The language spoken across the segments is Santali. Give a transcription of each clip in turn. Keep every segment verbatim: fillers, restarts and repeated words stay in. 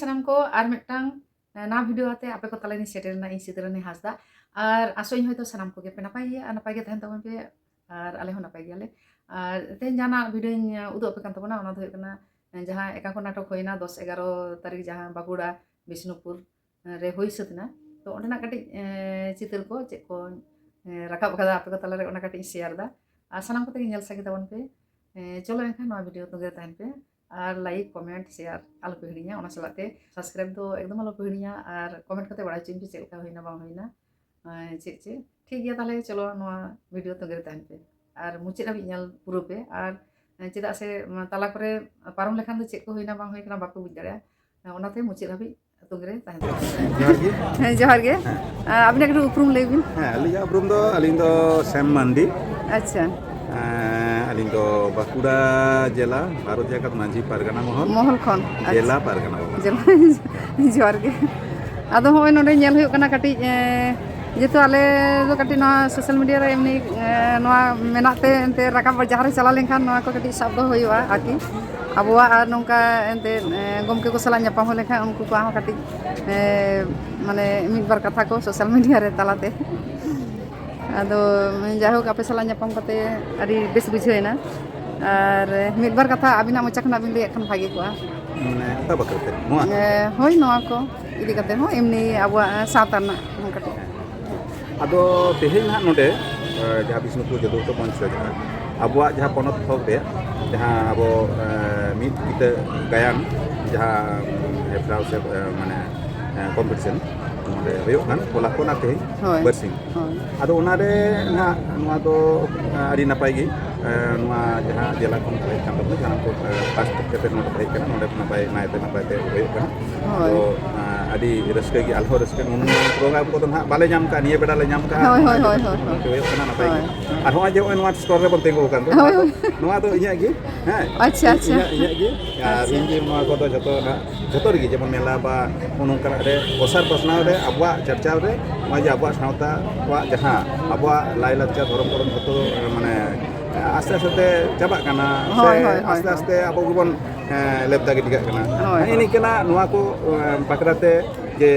ᱥᱟᱱᱟᱢ ᱠᱚ, ᱟᱨ ᱢᱤᱫᱴᱟᱝ ᱱᱟᱣᱟ ᱵᱷᱤᱰᱤᱭᱳ ᱟᱛᱮ ᱟᱯᱮ ᱠᱚ ᱛᱟᱞᱟᱨᱤᱧ ᱥᱮᱴᱮᱨ ᱮᱱᱟ ᱤᱧ ᱥᱤᱛᱨᱟᱹᱱᱤ ᱦᱟᱸᱥᱫᱟ᱾ ᱟᱨ ᱟᱥᱚᱜ ᱟᱹᱧ ᱦᱚᱭᱛᱳ ᱥᱟᱱᱟᱢ ᱠᱚᱜᱮ ᱯᱮ ᱱᱟᱯᱟᱭ ᱜᱮᱭᱟ ᱟᱨ ᱱᱟᱯᱟᱭ ᱜᱮ ᱛᱟᱦᱮᱱ ᱛᱟᱵᱚᱱ ᱯᱮ, ᱟᱨ ᱟᱞᱮ ᱦᱚᱸ ᱱᱟᱯᱟᱭ ᱜᱮᱭᱟᱞᱮ᱾ ᱟᱨ ᱛᱮᱦᱮᱧ ᱡᱟᱦᱟᱱᱟᱜ ᱵᱷᱤᱰᱤᱭᱳᱧ ᱩᱫᱩᱜ ᱟᱯᱮ ᱠᱟᱱ ᱛᱟᱵᱚᱱᱟ, ᱚᱱᱟ ᱫᱚ ᱦᱩᱭᱩᱜ ᱠᱟᱱᱟ ᱡᱟᱦᱟᱸ ᱮᱠᱟᱝᱠᱚ ᱱᱟᱴᱚᱠ ᱦᱩᱭᱱᱟ ᱫᱚᱥ ᱮᱜᱟᱨᱚ ᱛᱟᱹᱨᱤᱠᱷ, ᱡᱟᱦᱟᱸ ᱵᱟᱸᱠᱩᱲᱟ ᱵᱤᱥᱱᱩᱯᱩᱨ ᱨᱮ ᱦᱩᱭ ᱥᱟᱹᱛ ᱮᱱᱟ᱾ ᱛᱚ ᱚᱸᱰᱮᱱᱟᱜ ᱠᱟᱹᱴᱤᱡ, ᱮᱸ, ᱪᱤᱛᱟᱹᱨ ᱠᱚ ᱪᱮᱫ ᱠᱚ, ᱮᱸ, ᱨᱟᱠᱟᱵ ᱟᱠᱟᱫᱟ ᱟᱯᱮ ᱠᱚ ᱛᱟᱞᱟᱨᱮ, ᱚᱱᱟ ᱠᱟᱹᱴᱤᱡ ᱤᱧ ᱥᱮᱭᱟᱨ ᱮᱫᱟ᱾ ᱟᱨ ᱥᱟᱱᱟᱢ ᱠᱚᱛᱮ ᱜᱮ ᱧᱮᱞ ᱥᱟᱸᱜᱮ ᱛᱟᱵᱚᱱ ᱯᱮ᱾ ᱮᱸ, ᱪᱚᱞᱚ ᱮᱱᱠᱷᱟᱱ ᱱᱚᱣᱟ ᱵᱷᱤᱰᱤᱭᱳ ᱛᱚᱸᱜᱮ ᱨᱮ ᱛᱟᱦᱮᱱ ᱯᱮ᱾ ᱟᱨ ᱞᱟᱭᱤᱠ, ᱠᱚᱢᱮᱱᱴ, ᱥᱮᱭᱟᱨ ᱟᱞᱚ ᱯᱮ ᱦᱤᱲᱤᱧᱟ᱾ ᱚᱱᱟ ᱥᱟᱞᱟᱜ ᱛᱮ ᱥᱟᱵᱥᱠᱨᱟᱭᱤᱵ ᱫᱚ ᱮᱠᱫᱚᱢ ᱟᱞᱚ ᱯᱮ ᱦᱤᱲᱤᱧᱟ᱾ ᱟᱨ ᱠᱚᱢᱮᱱᱴ ᱠᱟᱛᱮ ᱵᱟᱲᱟᱭ ᱦᱚᱪᱚᱧ ᱯᱮ ᱪᱮᱫ ᱞᱮᱠᱟ ᱦᱩᱭᱱᱟ ᱵᱟᱝ ᱦᱩᱭᱱᱟ, ᱮᱸ, ᱪᱮᱫ ᱪᱮᱫ᱾ ᱴᱷᱤᱠ ᱜᱮᱭᱟ, ᱛᱟᱦᱚᱞᱮ ᱪᱚᱞᱚ ᱱᱚᱣᱟ ᱵᱷᱤᱰᱤᱭᱳ ᱛᱚᱸᱜᱮ ᱨᱮ ᱛᱟᱦᱮᱱ ᱯᱮ᱾ ᱟᱨ ᱢᱩᱪᱟᱹᱫ ᱦᱟᱹᱵᱤᱡ ᱧᱮᱞ ᱯᱩᱨᱟᱹ ᱯᱮ᱾ ᱟᱨ, ᱮᱸ, ᱪᱮᱫᱟᱜ ᱥᱮ, ᱩᱸ, ᱛᱟᱞᱟ ᱠᱚᱨᱮ ᱯᱟᱨᱚᱢ ᱞᱮᱠᱷᱟᱱ ᱫᱚ ᱪᱮᱫ ᱠᱚ ᱦᱩᱭᱱᱟ ᱵᱟᱝ ᱦᱩᱭ ᱠᱟᱱᱟ ᱵᱟᱯᱮ ᱵᱩᱡᱽ ᱫᱟᱲᱮᱭᱟᱜᱼᱟ᱾ ᱚᱱᱟᱛᱮ ᱢᱩᱪᱟᱹᱫ ᱦᱟᱹᱵᱤᱡ ᱛᱚᱸᱜᱮ ᱨᱮ ᱛᱟᱦᱮᱱ ᱯᱮ᱾ ᱡᱚᱦᱟᱨ ᱜᱮ᱾ ᱦᱮᱸ, ᱡᱚᱦᱟᱨ ᱜᱮ᱾ ᱦᱮᱸ᱾ ᱟᱨ ᱟᱹᱵᱤᱱᱟᱜ ᱠᱟᱹᱴᱤᱡ ᱩᱯᱨᱩᱢ ᱞᱟᱹᱭ ᱵᱤᱱ᱾ ᱦᱮᱸ, ᱟᱹᱞᱤᱧᱟᱜ ᱩᱯᱨᱩᱢ ᱫᱚ, ᱟᱹᱞᱤᱧ ᱫᱚ ᱥᱮᱢ ᱢᱟᱱᱰᱤ᱾ ᱟᱪᱪᱷᱟ᱾ ᱮᱸ, ᱟᱹᱞᱤᱧ ᱫᱚ ᱵᱟᱸᱠᱩᱲᱟ ᱡᱮᱞᱟ ᱵᱷᱟᱨᱚᱛ ᱡᱟᱠᱟᱛ ᱢᱟᱹᱡᱷᱤ ᱯᱟᱨᱜᱟᱱᱟ ᱢᱚᱦᱚᱞ, ᱢᱚᱦᱚᱞ ᱠᱷᱚᱱ᱾ ᱟᱪᱪᱷᱟ᱾ ᱡᱮᱞᱟ ᱯᱟᱨᱜᱟᱱᱟ ᱵᱟᱵᱟ᱾ ᱡᱮᱞᱟ, ᱡᱚᱦᱟᱨ ᱜᱮ᱾ ᱟᱫᱚ ᱦᱚᱸᱜᱼᱚᱭ ᱱᱚᱰᱮ ᱧᱮᱞ ᱦᱩᱭᱩᱜ ᱠᱟᱱᱟ ᱠᱟᱹᱴᱤᱡ, ᱮᱸ, ᱡᱮᱦᱮᱛᱩ ᱟᱞᱮ ᱫᱚ ᱠᱟᱹᱴᱤᱡ ᱱᱚᱣᱟ ᱥᱳᱥᱟᱞ ᱢᱤᱰᱤᱭᱟ ᱨᱮ ᱮᱢᱱᱤ, ᱮᱸ, ᱱᱚᱣᱟ ᱢᱮᱱᱟᱜ ᱛᱮ ᱮᱱᱛᱮ ᱨᱟᱠᱟᱵ ᱡᱟᱦᱟᱸ ᱨᱮ ᱪᱟᱞᱟᱣ ᱞᱮᱱᱠᱷᱟᱱ ᱱᱚᱣᱟ ᱠᱚ ᱠᱟᱹᱴᱤᱡ ᱥᱟᱵ ᱫᱚᱦᱚ ᱦᱩᱭᱩᱜᱼᱟ ᱟᱨᱠᱤ᱾ ᱟᱵᱚᱣᱟᱜ ᱟᱨ ᱱᱚᱝᱠᱟ ᱮᱱᱛᱮ, ᱮᱸ, ᱜᱚᱢᱠᱮ ᱠᱚ ᱥᱟᱞᱟᱜ ᱧᱟᱯᱟᱢ ᱦᱩᱭ ᱞᱮᱱᱠᱷᱟᱱ ᱩᱱᱠᱩ ᱠᱚᱣᱟᱜ ᱦᱚᱸ ᱠᱟᱹᱴᱤᱡ, ᱮᱸ, ᱢᱟᱱᱮ ᱢᱤᱫ ᱵᱟᱨ ᱠᱟᱛᱷᱟ ᱠᱚ ᱥᱳᱥᱟᱞ ᱢᱤᱰᱤᱭᱟ ᱨᱮ ᱛᱟᱞᱟᱛᱮ᱾ ᱟᱫᱚ ᱡᱟᱭᱦᱳᱠ, ᱟᱯᱮ ᱥᱟᱞᱟᱜ ᱧᱟᱯᱟᱢ ᱠᱟᱛᱮ ᱟᱹᱰᱤ ᱵᱮᱥ ᱵᱩᱡᱷᱟᱹᱣ ᱮᱱᱟ᱾ ᱟᱨ ᱢᱤᱫ ᱵᱟᱨ ᱠᱟᱛᱷᱟ ᱟᱹᱵᱤᱱᱟᱜ ᱢᱚᱪᱟ ᱠᱷᱚᱱᱟᱜ ᱵᱤᱱ ᱞᱟᱹᱭᱟᱜ ᱠᱷᱟᱱ ᱵᱷᱟᱜᱮ ᱠᱚᱜᱼᱟ᱾ ᱢᱟᱱᱮ ᱚᱠᱟ ᱵᱟᱠᱷᱨᱟ ᱛᱮ? ᱱᱚᱣᱟ? ᱮ, ᱦᱳᱭ, ᱱᱚᱣᱟ ᱠᱚ ᱤᱫᱤ ᱠᱟᱛᱮ ᱦᱚᱸ, ᱮᱢᱱᱤ ᱟᱵᱚᱣᱟᱜ ᱥᱟᱶᱛᱟ ᱨᱮᱱᱟᱜ ᱦᱚᱸ ᱠᱟᱹᱴᱤᱡ᱾ ᱟᱫᱚ ᱛᱮᱦᱮᱧ ᱱᱟᱦᱟᱜ ᱱᱚᱰᱮ, ᱮ, ᱡᱟᱦᱟᱸ ᱵᱤᱥᱱᱩᱯᱩᱨ ᱡᱚᱫᱩᱨᱛᱚ ᱢᱚᱧᱪᱚ ᱡᱟᱦᱟᱸ ᱟᱵᱚᱣᱟᱜ ᱡᱟᱦᱟᱸ ᱯᱚᱱᱚᱛ ᱛᱷᱚᱠ ᱨᱮᱭᱟᱜ ᱡᱟᱦᱟᱸ ᱟᱵᱚ, ᱮ, ᱢᱤᱫ ᱠᱤᱛᱟᱹ ᱜᱟᱭᱟᱱ ᱡᱟᱦᱟᱸ, ᱩᱢ, ᱦᱮᱯᱨᱟᱣ ᱥᱮ, ᱮ, ᱢᱟᱱᱮ, ᱮ, ᱠᱚᱢᱯᱤᱴᱤᱥᱚᱱ ᱱᱚᱰᱮ ᱦᱩᱭᱩᱜ ᱠᱟᱱ, ᱦᱚᱞᱟ ᱠᱷᱚᱱ ᱟᱨ ᱛᱮᱦᱮᱧ ᱦᱳᱭ᱾ ᱵᱟᱨᱥᱤᱧ᱾ ᱦᱳᱭ᱾ ᱟᱫᱚ ᱚᱱᱟᱨᱮ ᱱᱟᱦᱟᱜ ᱱᱚᱣᱟ ᱫᱚ, ᱮ, ᱟᱹᱰᱤ ᱱᱟᱯᱟᱭ ᱜᱮ, ᱮ, ᱱᱚᱣᱟ ᱡᱟᱦᱟᱸ ᱡᱮᱞᱟ ᱠᱷᱚᱱ ᱠᱚ ᱦᱮᱡ ᱠᱟᱱ ᱛᱟᱵᱚᱱᱟ, ᱡᱟᱦᱟᱸ ᱠᱚ, ᱮ, ᱯᱷᱟᱥᱴ ᱠᱟᱛᱮ ᱱᱚᱰᱮ ᱠᱚ ᱦᱮᱡ ᱠᱟᱱᱟ, ᱱᱚᱰᱮ ᱱᱟᱯᱟᱭ ᱱᱟᱭᱛᱮ ᱱᱟᱯᱟᱭ ᱛᱮ ᱦᱩᱭᱩᱜ ᱠᱟᱱᱟ᱾ ᱦᱳᱭ᱾ ᱛᱚ, ᱮ, ᱟᱹᱰᱤ ᱨᱟᱹᱥᱠᱟᱹ ᱜᱮ, ᱟᱞᱮ ᱦᱚᱸ ᱨᱟᱹᱥᱠᱟᱹ᱾ ᱱᱩᱱ-, ᱱᱩᱱ ᱯᱨᱳᱜᱨᱟᱢ ᱠᱚᱫᱚ ᱱᱟᱦᱟᱜ ᱵᱟᱞᱮ ᱧᱟᱢ ᱠᱟᱜᱼᱟ, ᱱᱤᱭᱟᱹ ᱵᱮᱲᱟ ᱞᱮ ᱧᱟᱢ ᱠᱟᱜᱼᱟ᱾ ᱦᱳᱭ, ᱦᱳᱭ, ᱱᱚᱣᱟ ᱦᱳᱭ, ᱫᱚ ᱦᱳᱭ, ᱦᱳᱭ᱾ ᱦᱩᱭᱩᱜ ᱠᱟᱱᱟ, ᱱᱟᱯᱟᱭ ᱜᱮ᱾ ᱦᱳᱭ᱾ ᱟᱨ ᱦᱚᱸᱜᱼᱚᱭ ᱡᱮ ᱦᱚᱸᱜᱼᱚᱭ ᱱᱚᱣᱟ ᱥᱴᱚᱞ ᱨᱮᱵᱚᱱ ᱛᱤᱸᱜᱩ ᱟᱠᱟᱱ ᱫᱚ, ᱦᱳᱭ, ᱱᱚᱣᱟ ᱫᱚ, ᱦᱳᱭ᱾ ᱱᱚᱣᱟ ᱫᱚ ᱤᱧᱟᱹᱜ ᱜᱮ, ᱦᱮᱸ᱾ ᱟᱪᱪᱷᱟ, ᱟᱪᱪᱷᱟ᱾ ᱤᱧᱟᱹᱜ, ᱤᱧᱟᱹᱜ ᱜᱮ᱾ ᱟᱨ ᱟᱪᱪᱷᱟ᱾ ᱤᱧ ᱜᱮ ᱱᱚᱣᱟ ᱠᱚᱫᱚ ᱡᱚᱛᱚ ᱱᱟᱦᱟᱜ, ᱡᱚᱛᱚ ᱨᱮᱜᱮ, ᱡᱮᱢᱚᱱ ᱢᱮᱞᱟ ᱵᱟ ᱱᱚᱜᱼᱚ ᱱᱚᱝᱠᱟᱱᱟᱜ ᱨᱮ, ᱚᱥᱟᱨ ᱯᱟᱥᱱᱟᱣ ᱨᱮ, ᱟᱵᱚᱣᱟᱜ ᱪᱟᱨᱪᱟᱣ ᱨᱮ, ᱱᱚᱜᱼᱚᱭ ᱡᱮ ᱟᱵᱚᱣᱟᱜ ᱥᱟᱶᱛᱟ ᱠᱚᱣᱟᱜ ᱡᱟᱦᱟᱸ ᱟᱵᱚᱣᱟᱜ ᱞᱟᱭᱼᱞᱟᱠᱪᱟᱨ, ᱫᱷᱚᱨᱚᱢ ᱠᱚᱨᱚᱢ ᱡᱚᱛᱚ, ᱢᱟᱱᱮ, ᱟᱥᱛᱮ ᱟᱥᱛᱮ ᱛᱮ ᱪᱟᱵᱟᱜ ᱠᱟᱱᱟ, ᱦᱳᱭ, ᱥᱮ ᱦᱳᱭ, ᱦᱳᱭ, ᱟᱥᱛᱮ ᱦᱳᱭ᱾ ᱟᱥᱛᱮ ᱟᱵᱚ ᱜᱮᱵᱚᱱ ᱦᱮᱸ, ᱞᱮᱵᱫᱟ ᱜᱤᱰᱤ ᱠᱟᱜ ᱠᱟᱱᱟ᱾ ᱦᱳᱭ, ᱦᱮᱸ, ᱦᱳᱭ᱾ ᱱᱤᱝᱠᱟᱹᱱᱟᱜ ᱱᱚᱣᱟ ᱠᱚ, ᱮᱸ, ᱵᱟᱠᱷᱨᱟ ᱛᱮ ᱡᱮ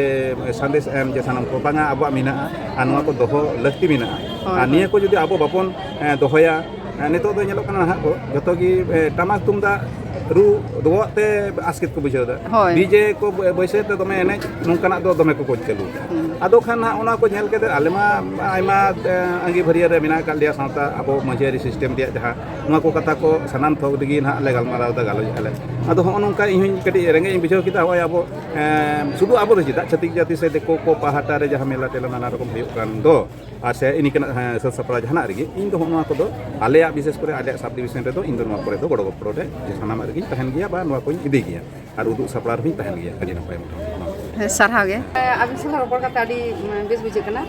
ᱥᱟᱸᱫᱮᱥ ᱮᱢ ᱡᱮ ᱥᱟᱱᱟᱢ ᱠᱚ, ᱵᱟᱝᱟ, ᱟᱵᱚᱣᱟᱜ ᱢᱮᱱᱟᱜᱼᱟ ᱟᱨ ᱱᱚᱣᱟ ᱠᱚ ᱫᱚᱦᱚ ᱞᱟᱹᱠᱛᱤ ᱢᱮᱱᱟᱜᱼᱟ᱾ ᱦᱳᱭ, ᱟᱨ ᱱᱤᱭᱟᱹ ᱦᱳᱭ᱾ ᱠᱚ ᱡᱩᱫᱤ ᱟᱵᱚ ᱵᱟᱵᱚᱱ, ᱮᱸ, ᱫᱚᱦᱚᱭᱟ, ᱮᱸ, ᱱᱤᱛᱚᱜ ᱫᱚ ᱧᱮᱞᱚᱜ ᱠᱟᱱᱟ ᱱᱟᱦᱟᱜ ᱠᱚ ᱡᱚᱛᱚ ᱜᱮ, ᱮᱸ, ᱴᱟᱢᱟᱠ ᱛᱩᱢᱫᱟᱜ ᱨᱩ ᱫᱚᱦᱚᱣᱟᱜ ᱛᱮ ᱟᱥᱠᱮᱛ ᱠᱚ ᱵᱩᱡᱷᱟᱹᱣ ᱮᱫᱟ᱾ ᱦᱳᱭ᱾ ᱰᱤᱡᱮ ᱠᱚ ᱵᱟᱹ-, ᱵᱟᱹᱭᱥᱟᱹᱣ ᱛᱮ ᱫᱚᱢᱮ ᱮᱱᱮᱡ, ᱱᱚᱝᱠᱟᱱᱟᱜ ᱫᱚ ᱫᱚᱢᱮ ᱠᱚ ᱠᱚ ᱪᱟᱹᱞᱩ ᱠᱟᱜᱼᱟ᱾ ᱦᱩᱸ᱾ ᱟᱫᱚ ᱠᱷᱟᱱ ᱱᱟᱦᱟᱜ ᱚᱱᱟ ᱠᱚ ᱧᱮᱞ ᱠᱟᱛᱮ ᱟᱞᱮ ᱢᱟ ᱟᱭᱢᱟ, ᱮᱸ, ᱟᱺᱜᱤᱵᱷᱟᱹᱨᱭᱟᱹ ᱨᱮ ᱢᱮᱱᱟᱜ ᱟᱠᱟᱫ ᱞᱮᱭᱟ ᱥᱟᱶᱛᱟ, ᱟᱵᱚ ᱢᱟᱹᱡᱷᱤ ᱟᱹᱨᱤ system ᱨᱮᱭᱟᱜ ᱡᱟᱦᱟᱸ ᱱᱚᱣᱟ ᱠᱚ ᱠᱟᱛᱷᱟ ᱠᱚ ᱥᱟᱱᱟᱢ ᱛᱷᱚᱠ ᱨᱮᱜᱮ ᱱᱟᱦᱟᱜ ᱞᱮ ᱜᱟᱞᱢᱟᱨᱟᱣ ᱮᱫᱟ, ᱜᱟᱞᱚᱪ ᱮᱫᱟ ᱞᱮ᱾ ᱟᱫᱚ ᱦᱚᱸᱜᱼᱚ ᱱᱚᱝᱠᱟ ᱤᱧ ᱦᱚᱸᱧ ᱠᱟᱹᱴᱤᱡ ᱨᱮᱸᱜᱮᱡ ᱤᱧ ᱵᱩᱡᱷᱟᱹᱣ ᱠᱮᱫᱟ, ᱦᱚᱸᱜᱼᱚᱭ ᱟᱵᱚ, ᱮᱸ, ᱥᱩᱫᱷᱩ ᱟᱵᱚ ᱫᱚ ᱪᱮᱫᱟᱜ, ᱪᱷᱟᱹᱛᱤᱠ ᱡᱟᱹᱛᱤ ᱥᱮ ᱫᱤᱠᱩ ᱠᱚ ᱯᱟᱦᱴᱟ ᱨᱮ ᱡᱟᱦᱟᱸ ᱢᱮᱞᱟ ᱴᱮᱞᱟ ᱱᱟᱱᱟ ᱨᱚᱠᱚᱢ ᱦᱩᱭᱩᱜ ᱠᱟᱱ ᱫᱚ, ᱟᱨ ᱥᱮ ᱤᱱᱟᱹ ᱠᱟᱱᱟ, ᱦᱮᱸ, ᱥᱟᱹᱛ ᱥᱟᱯᱲᱟᱣ ᱡᱟᱦᱟᱱᱟᱜ ᱨᱮᱜᱮ, ᱤᱧ ᱫᱚ ᱦᱚᱸᱜᱼᱚ ᱱᱚᱣᱟ ᱠᱚᱫᱚ ᱟᱞᱮᱭᱟᱜ, ᱵᱤᱥᱮᱥ ᱠᱚᱨᱮ ᱟᱞᱮᱭᱟᱜ sub division ᱨᱮᱫᱚ, ᱤᱧ ᱫᱚ ᱱᱚᱣᱟ ᱠᱚᱨᱮ ᱫᱚ ᱜᱚᱲᱚ ᱜᱚᱯᱚᱲᱚ ᱨᱮ ᱥᱟᱱᱟᱢᱟᱜ ᱨᱮᱜᱮᱧ ᱛᱟᱦᱮᱱ ᱜᱮᱭᱟ, ᱵᱟ ᱱᱚᱣᱟ ᱠᱚᱧ ᱤᱫᱤ ᱜᱮᱭᱟ᱾ ᱟᱨ ᱩᱫᱩᱜ ᱥᱟᱯᱲᱟᱣ ᱨᱮᱦᱚᱸᱧ ᱛᱟᱦᱮᱱ ᱜᱮᱭᱟ᱾ ᱟᱹᱰᱤ ᱱᱟᱯᱟᱭ ᱢᱚᱴᱟᱢᱩᱴᱤ ᱱᱚᱣᱟ ᱠᱚ᱾ ᱦᱮᱸ, ᱥᱟᱨᱦᱟᱣ ᱜᱮ᱾ ᱟᱹᱵᱤᱱ ᱥᱟᱞᱟᱜ ᱨᱚᱯᱚᱲ ᱠᱟᱛᱮ ᱟᱹᱰᱤ, ᱩᱸ, ᱵᱮᱥ ᱵᱩᱡᱷᱟᱹᱜ ᱠᱟᱱᱟ᱾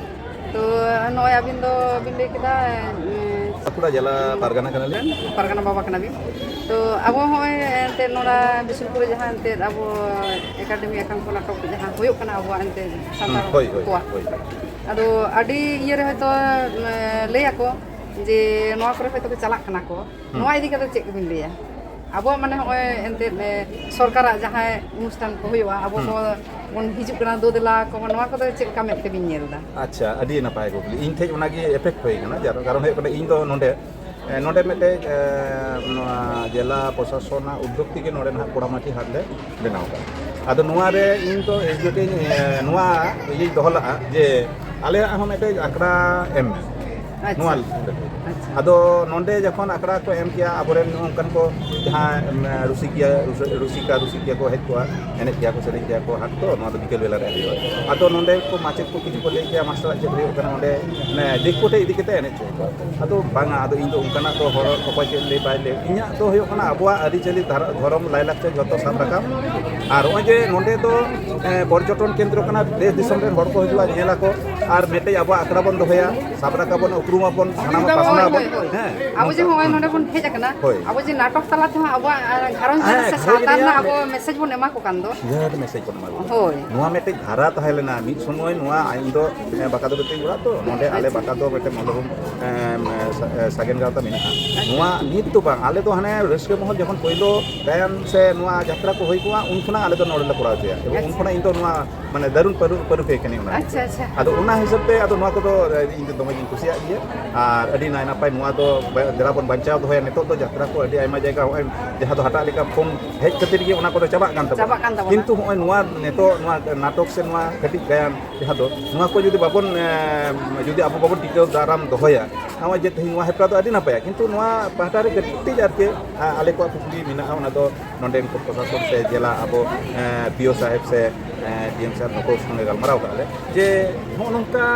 ᱛᱚ, ᱱᱚᱜᱼᱚᱭ ᱟᱹᱵᱤᱱ ᱫᱚ ᱵᱤᱱ ᱞᱟᱹᱭ ᱠᱮᱫᱟ, ᱩᱸ, ᱵᱟᱸᱠᱩᱲᱟ ᱡᱮᱞᱟ ᱯᱟᱨᱜᱟᱱᱟ ᱠᱟᱱᱟᱞᱤᱧ᱾ ᱯᱟᱨᱜᱟᱱᱟ ᱵᱟᱵᱟ ᱠᱟᱱᱟᱵᱤᱱ᱾ ᱛᱚ, ᱟᱵᱚ ᱦᱚᱸᱜᱼᱚᱭ ᱮᱱᱛᱮᱫ ᱱᱚᱰᱮ ᱵᱤᱥᱱᱩᱯᱩᱨ ᱨᱮ ᱡᱟᱦᱟᱸ ᱮᱱᱛᱮᱫ ᱟᱵᱚ ᱮᱠᱟᱰᱮᱢᱤ ᱟᱠᱟᱝᱠᱷᱚ ᱱᱟᱴᱚᱠ ᱡᱟᱦᱟᱸ ᱦᱩᱭᱩᱜ ᱠᱟᱱᱟ ᱟᱵᱚᱣᱟᱜ ᱮᱱᱛᱮᱫ ᱥᱟᱱᱛᱟᱲ ᱦᱩᱸ, ᱦᱳᱭ, ᱦᱳᱭ, ᱠᱚᱣᱟᱜ᱾ ᱦᱳᱭ᱾ ᱟᱫᱚ ᱟᱹᱰᱤ ᱤᱭᱟᱹ ᱨᱮ ᱦᱚᱭᱛᱳ, ᱩᱸ, ᱞᱟᱹᱭ ᱟᱠᱚ ᱡᱮ ᱱᱚᱣᱟ ᱠᱚᱨᱮ ᱦᱚᱭᱛᱳ ᱠᱚ ᱪᱟᱞᱟᱜ ᱠᱟᱱᱟ ᱠᱚ᱾ ᱦᱩᱸ᱾ ᱱᱚᱣᱟ ᱤᱫᱤ ᱠᱟᱛᱮ ᱪᱮᱫ ᱜᱮᱵᱤᱱ ᱞᱟᱹᱭᱟ? ᱟᱵᱚᱣᱟᱜ ᱢᱟᱱᱮ ᱦᱚᱸᱜᱼᱚᱭ ᱮᱱᱛᱮᱫ, ᱮ, ᱥᱚᱨᱠᱟᱨᱟᱜ ᱡᱟᱦᱟᱸᱭ ᱚᱱᱩᱥᱴᱷᱟᱱ ᱠᱚ ᱦᱩᱭᱩᱜᱼᱟ, ᱟᱵᱚ ᱦᱩᱸ᱾ ᱠᱚ ᱵᱚᱱ ᱦᱤᱡᱩᱜ ᱠᱟᱱᱟ, ᱫᱩ ᱫᱮᱞᱟ ᱠᱚ, ᱱᱚᱣᱟ ᱠᱚᱫᱚ ᱪᱮᱫ ᱞᱮᱠᱟ ᱢᱮᱫ ᱛᱮᱵᱤᱱ ᱧᱮᱞ ᱮᱫᱟ? ᱟᱪᱪᱷᱟ, ᱟᱹᱰᱤ ᱱᱟᱯᱟᱭ ᱠᱩᱠᱞᱤ᱾ ᱤᱧ ᱴᱷᱮᱡ ᱚᱱᱟᱜᱮ effect ᱦᱩᱭ ᱠᱟᱱᱟ, ᱡᱟᱨ ᱠᱟᱨᱚᱱ ᱦᱩᱭᱩᱜ ᱠᱟᱱᱟ, ᱤᱧ ᱫᱚ ᱱᱚᱰᱮ, ᱮ, ᱱᱚᱰᱮ ᱢᱤᱫᱴᱮᱡ, ᱮ, ᱱᱚᱣᱟ ᱡᱮᱞᱟ ᱯᱨᱚᱥᱟᱥᱚᱱᱟᱜ ᱩᱫᱽᱫᱳᱜᱽ ᱛᱮᱜᱮ ᱱᱚᱰᱮ ᱱᱟᱦᱟᱜ ᱯᱚᱲᱟᱢᱟᱴᱤ ᱦᱟᱴ ᱞᱮ ᱵᱮᱱᱟᱣ ᱠᱟᱜᱼᱟ᱾ ᱟᱫᱚ ᱱᱚᱣᱟ ᱨᱮ ᱤᱧ ᱫᱚ ᱮᱥ ᱰᱤ ᱳ ᱴᱷᱮᱡ ᱤᱧ, ᱮ, ᱱᱚᱣᱟ ᱤᱭᱟᱹᱧ ᱫᱚᱦᱚ ᱞᱟᱜᱼᱟ ᱡᱮ ᱟᱞᱮᱭᱟᱜ ᱦᱚᱸ ᱢᱤᱫᱴᱮᱡ ᱟᱠᱷᱲᱟ ᱮᱢ ᱢᱮ᱾ ᱟᱪᱪᱷᱟ᱾ ᱱᱚᱣᱟ ᱞᱟᱹᱜᱤᱫ᱾ ᱟᱪᱪᱷᱟ᱾ ᱟᱫᱚ ᱱᱚᱰᱮ ᱡᱚᱠᱷᱚᱱ ᱟᱠᱷᱲᱟ ᱠᱚ ᱮᱢ ᱠᱮᱜᱼᱟ, ᱟᱵᱚᱨᱮᱱ ᱚᱱᱠᱟᱱ ᱠᱚ ᱡᱟᱦᱟᱸ, ᱮᱢ, ᱨᱩᱥᱤᱠᱤᱭᱟᱹ, ᱨᱩᱥᱤ-, ᱨᱩᱥᱤᱠᱟ, ᱨᱩᱥᱤᱠᱤᱭᱟᱹ ᱠᱚ ᱦᱮᱡ ᱠᱚᱜᱼᱟ, ᱮᱱᱮᱡ ᱜᱮᱭᱟ ᱠᱚ, ᱥᱮᱨᱮᱧ ᱜᱮᱭᱟ ᱠᱚ, ᱦᱟᱴ ᱫᱚ ᱱᱚᱣᱟ ᱫᱚ ᱵᱤᱠᱮᱞ ᱵᱮᱞᱟ ᱨᱮ ᱦᱩᱭᱩᱜᱼᱟ᱾ ᱟᱫᱚ ᱱᱚᱰᱮ ᱠᱚ ᱢᱟᱪᱮᱫ ᱠᱚ ᱠᱤᱪᱷᱩ ᱠᱚ ᱞᱟᱹᱭ ᱠᱮᱜᱼᱟ, "ᱢᱟᱥᱴᱟᱨᱟᱜ ᱪᱮᱫ ᱦᱩᱭᱩᱜ ᱠᱟᱱᱟ ᱚᱸᱰᱮ?" ᱢᱟᱱᱮ ᱫᱤᱠᱩ ᱴᱷᱮᱡ ᱤᱫᱤ ᱠᱟᱛᱮ ᱮᱱᱮᱡ ᱦᱚᱪᱚ ᱠᱚᱣᱟ᱾ ᱟᱫᱚ ᱵᱟᱝᱟ, ᱟᱫᱚ ᱤᱧ ᱫᱚ ᱚᱱᱠᱟᱱᱟᱜ ᱫᱚ ᱦᱚᱲ ᱚᱠᱚᱭ ᱪᱮᱫ ᱞᱟᱹᱭ ᱵᱟᱭ ᱞᱟᱹᱭ᱾ ᱤᱧᱟᱹᱜ ᱫᱚ ᱦᱩᱭᱩᱜ ᱠᱟᱱᱟ ᱟᱵᱚᱣᱟᱜ ᱟᱹᱨᱤᱪᱟᱹᱞᱤ ᱫᱷᱟᱨᱟ-, ᱫᱷᱚᱨᱚᱢ ᱞᱟᱭᱞᱟᱠᱪᱟᱨ ᱡᱷᱚᱛᱚ ᱥᱟᱵ ᱨᱟᱠᱟᱵ᱾ ᱟᱨ ᱱᱚᱜᱼᱚᱭ ᱡᱮ ᱱᱚᱰᱮ ᱫᱚ, ᱮ, ᱯᱚᱨᱡᱚᱴᱚᱱ ᱠᱮᱱᱫᱨᱚ ᱠᱟᱱᱟ, ᱫᱮᱥ ᱫᱤᱥᱚᱢ ᱨᱮᱱ ᱦᱚᱲ ᱠᱚ ᱦᱤᱡᱩᱜᱼᱟ, ᱧᱮᱞ ᱟᱠᱚ᱾ ᱟᱨ ᱢᱤᱫᱴᱮᱡ ᱟᱵᱚᱣᱟᱜ ᱟᱠᱷᱲᱟ ᱵᱚᱱ ᱫᱚᱦᱚᱭᱟ, ᱥᱟᱵ ᱨᱟᱠᱟᱵ ᱵᱚᱱ, ᱩᱯᱨᱩᱢ ᱟᱵᱚᱱ, ᱥᱟᱱᱟᱢ ᱦᱳᱭ, ᱯᱟᱥᱱᱟᱣ ᱟᱵᱚᱱ᱾ ᱦᱳᱭ, ᱦᱳᱭ᱾ ᱦᱮᱸ, ᱟᱵᱚ ᱡᱮ ᱱᱚᱝᱠᱟ᱾ ᱱᱚᱜᱼᱚᱭ ᱱᱚᱰᱮ ᱵᱚᱱ ᱦᱮᱡ ᱟᱠᱟᱱᱟ, ᱦᱳᱭ᱾ ᱟᱵᱚ ᱡᱮ ᱱᱟᱴᱚᱠ ᱛᱟᱞᱟ ᱛᱮᱦᱚᱸ ᱟᱵᱚᱣᱟᱜ, ᱟᱨ, ᱜᱷᱟᱨᱚᱸᱡᱽ ᱦᱮᱸ, ᱨᱮᱱᱟᱜ ᱥᱮ ᱦᱳᱭ, ᱥᱟᱶᱛᱟ ᱨᱮᱱᱟᱜ ᱦᱮᱸ᱾ ᱟᱵᱚ message ᱵᱚᱱ ᱮᱢᱟ ᱠᱚ ᱠᱟᱱ ᱫᱚ᱾ ᱵᱤᱨᱟᱴ message ᱵᱚᱱ ᱮᱢᱟ ᱠᱚ ᱠᱟᱱᱟ᱾ ᱦᱳᱭ᱾ ᱱᱚᱣᱟ ᱢᱤᱫᱴᱮᱡ ᱫᱷᱟᱨᱟ ᱛᱟᱦᱮᱸ ᱞᱮᱱᱟ ᱢᱤᱫ ᱥᱚᱢᱚᱭ, ᱱᱚᱣᱟ ᱤᱧ ᱫᱚ, ᱮᱸ, ᱵᱟᱠᱟ ᱫᱚ ᱵᱮᱴᱤᱧ ᱚᱲᱟᱜ ᱛᱚ, ᱱᱚᱰᱮ ᱟᱞᱮ ᱟᱪᱪᱷᱟ᱾ ᱵᱟᱠᱟ ᱫᱚ ᱢᱤᱫᱴᱮᱡ ᱢᱚᱱᱳᱨᱚᱢ, ᱮᱸ, ᱥᱟ-, ᱮᱸ, ᱥᱟᱜᱮᱱ ᱜᱟᱶᱛᱟ ᱢᱮᱱᱟᱜᱼᱟ᱾ ᱟᱪᱪᱷᱟ᱾ ᱱᱚᱣᱟ ᱱᱤᱛ ᱫᱚ ᱵᱟᱝ, ᱟᱞᱮ ᱫᱚ ᱦᱟᱱᱮ ᱨᱟᱹᱥᱠᱟᱹ ᱢᱚᱦᱚᱞ ᱡᱚᱠᱷᱚᱱ ᱯᱳᱭᱞᱳ ᱜᱟᱭᱟᱱ ᱥᱮ ᱱᱚᱣᱟ ᱡᱟᱛᱨᱟ ᱠᱚ ᱦᱩᱭ ᱠᱚᱜᱼᱟ, ᱩᱱ ᱠᱷᱚᱱᱟᱜ ᱟᱞᱮ ᱫᱚ ᱱᱚᱰᱮ ᱞᱮ ᱠᱚᱨᱟᱣ ᱦᱚᱪᱚᱭᱟ᱾ ᱮᱵᱚᱝ ᱩᱱ ᱟᱪᱪᱷᱟ᱾ ᱠᱷᱚᱱᱟᱜ ᱤᱧ ᱫᱚ ᱱᱚᱣᱟ ᱢᱟᱱᱮ ᱫᱟᱨᱩᱱ ᱯᱟᱹᱨᱩ-, ᱯᱟᱹᱨᱩᱠᱷᱤᱭᱟᱹ ᱠᱟᱹᱱᱟᱹᱧ ᱚᱱᱟ᱾ ᱟᱪᱪᱷᱟ, ᱟᱪᱪᱷᱟ᱾ ᱟᱫᱚ ᱚᱱᱟ ᱦᱤᱥᱟᱹᱵ ᱛᱮ ᱟᱫᱚ ᱱᱚᱣᱟ ᱠᱚᱫᱚ, ᱮ, ᱤᱧ ᱫᱚ ᱫᱚᱢᱮ ᱜᱤᱧ ᱠᱩᱥᱤᱭᱟᱜ ᱜᱮᱭᱟ᱾ ᱟᱨ ᱟᱹᱰᱤ ᱱᱟᱭ ᱱᱟᱯᱟᱭ ᱱᱚᱣᱟ ᱫᱚ ᱵᱟ-, ᱫᱮᱞᱟ ᱵᱚᱱ ᱵᱟᱧᱪᱟᱣ ᱫᱚᱦᱚᱭᱟ᱾ ᱱᱤᱛᱚᱜ ᱫᱚ ᱡᱟᱛᱨᱟ ᱠᱚ ᱟᱹᱰᱤ ᱟᱭᱢᱟ ᱡᱟᱭᱜᱟ ᱦᱚᱸᱜᱼᱚᱭ ᱡᱟᱦᱟᱸ ᱫᱚ ᱦᱟᱴᱟᱜ ᱞᱮᱠᱟ ᱯᱷᱳᱱ ᱦᱮᱡ ᱠᱷᱟᱹᱛᱤᱨ ᱜᱮ ᱚᱱᱟ ᱠᱚᱫᱚ ᱪᱟᱵᱟᱜ ᱠᱟᱱ ᱛᱟᱵᱚᱱᱟ᱾ ᱪᱟᱵᱟᱜ ᱠᱟᱱ ᱛᱟᱵᱚᱱᱟ᱾ ᱠᱤᱱᱛᱩ ᱦᱚᱸᱜᱼᱚᱭ ᱱᱚᱣᱟ ᱱᱤᱛᱚᱜ ᱱᱚᱣᱟ ᱱᱟᱴᱚᱠ ᱥᱮ ᱱᱚᱣᱟ ᱠᱟᱹᱴᱤᱡ ᱜᱟᱭᱟᱱ ᱡᱟᱦᱟᱸ ᱫᱚ ᱱᱚᱣᱟ ᱠᱚ ᱡᱩᱫᱤ ᱵᱟᱵᱚᱱ, ᱮ, ᱡᱩᱫᱤ ᱟᱵᱚ ᱵᱟᱵᱚᱱ ᱴᱤᱠᱟᱹᱣ ᱫᱟᱨᱟᱢ ᱫᱚᱦᱚᱭᱟ, ᱱᱚᱜᱼᱚᱭ ᱡᱮ ᱛᱮᱦᱮᱧ ᱱᱚᱣᱟ ᱦᱮᱯᱨᱟᱣ ᱫᱚ ᱟᱹᱰᱤ ᱱᱟᱯᱟᱭᱟ, ᱠᱤᱱᱛᱩ ᱱᱚᱣᱟ ᱯᱟᱦᱴᱟ ᱨᱮ ᱠᱟᱹᱴᱤᱡ ᱟᱨᱠᱤ, ᱟ, ᱟᱞᱮ ᱠᱚᱣᱟᱜ ᱠᱩᱠᱞᱤ ᱢᱮᱱᱟᱜᱼᱟ, ᱚᱱᱟ ᱫᱚ ᱱᱚᱰᱮᱱ ᱠᱚ ᱯᱨᱚᱥᱟᱥᱚᱱ ᱥᱮ ᱡᱮᱞᱟ ᱟᱵᱚ, ᱮ, ᱯᱤ ᱳ ᱥᱟᱦᱮᱵᱽ ᱥᱮ, ᱮ, ᱰᱤ ᱮᱢ ᱥᱟᱦᱮᱵᱽ ᱱᱩᱠᱩ ᱥᱚᱸᱜᱮ ᱜᱟᱞᱢᱟᱨᱟᱣ ᱠᱟᱜᱼᱟ ᱞᱮ ᱡᱮ ᱱᱚᱜᱼᱚ ᱱᱚᱝᱠᱟ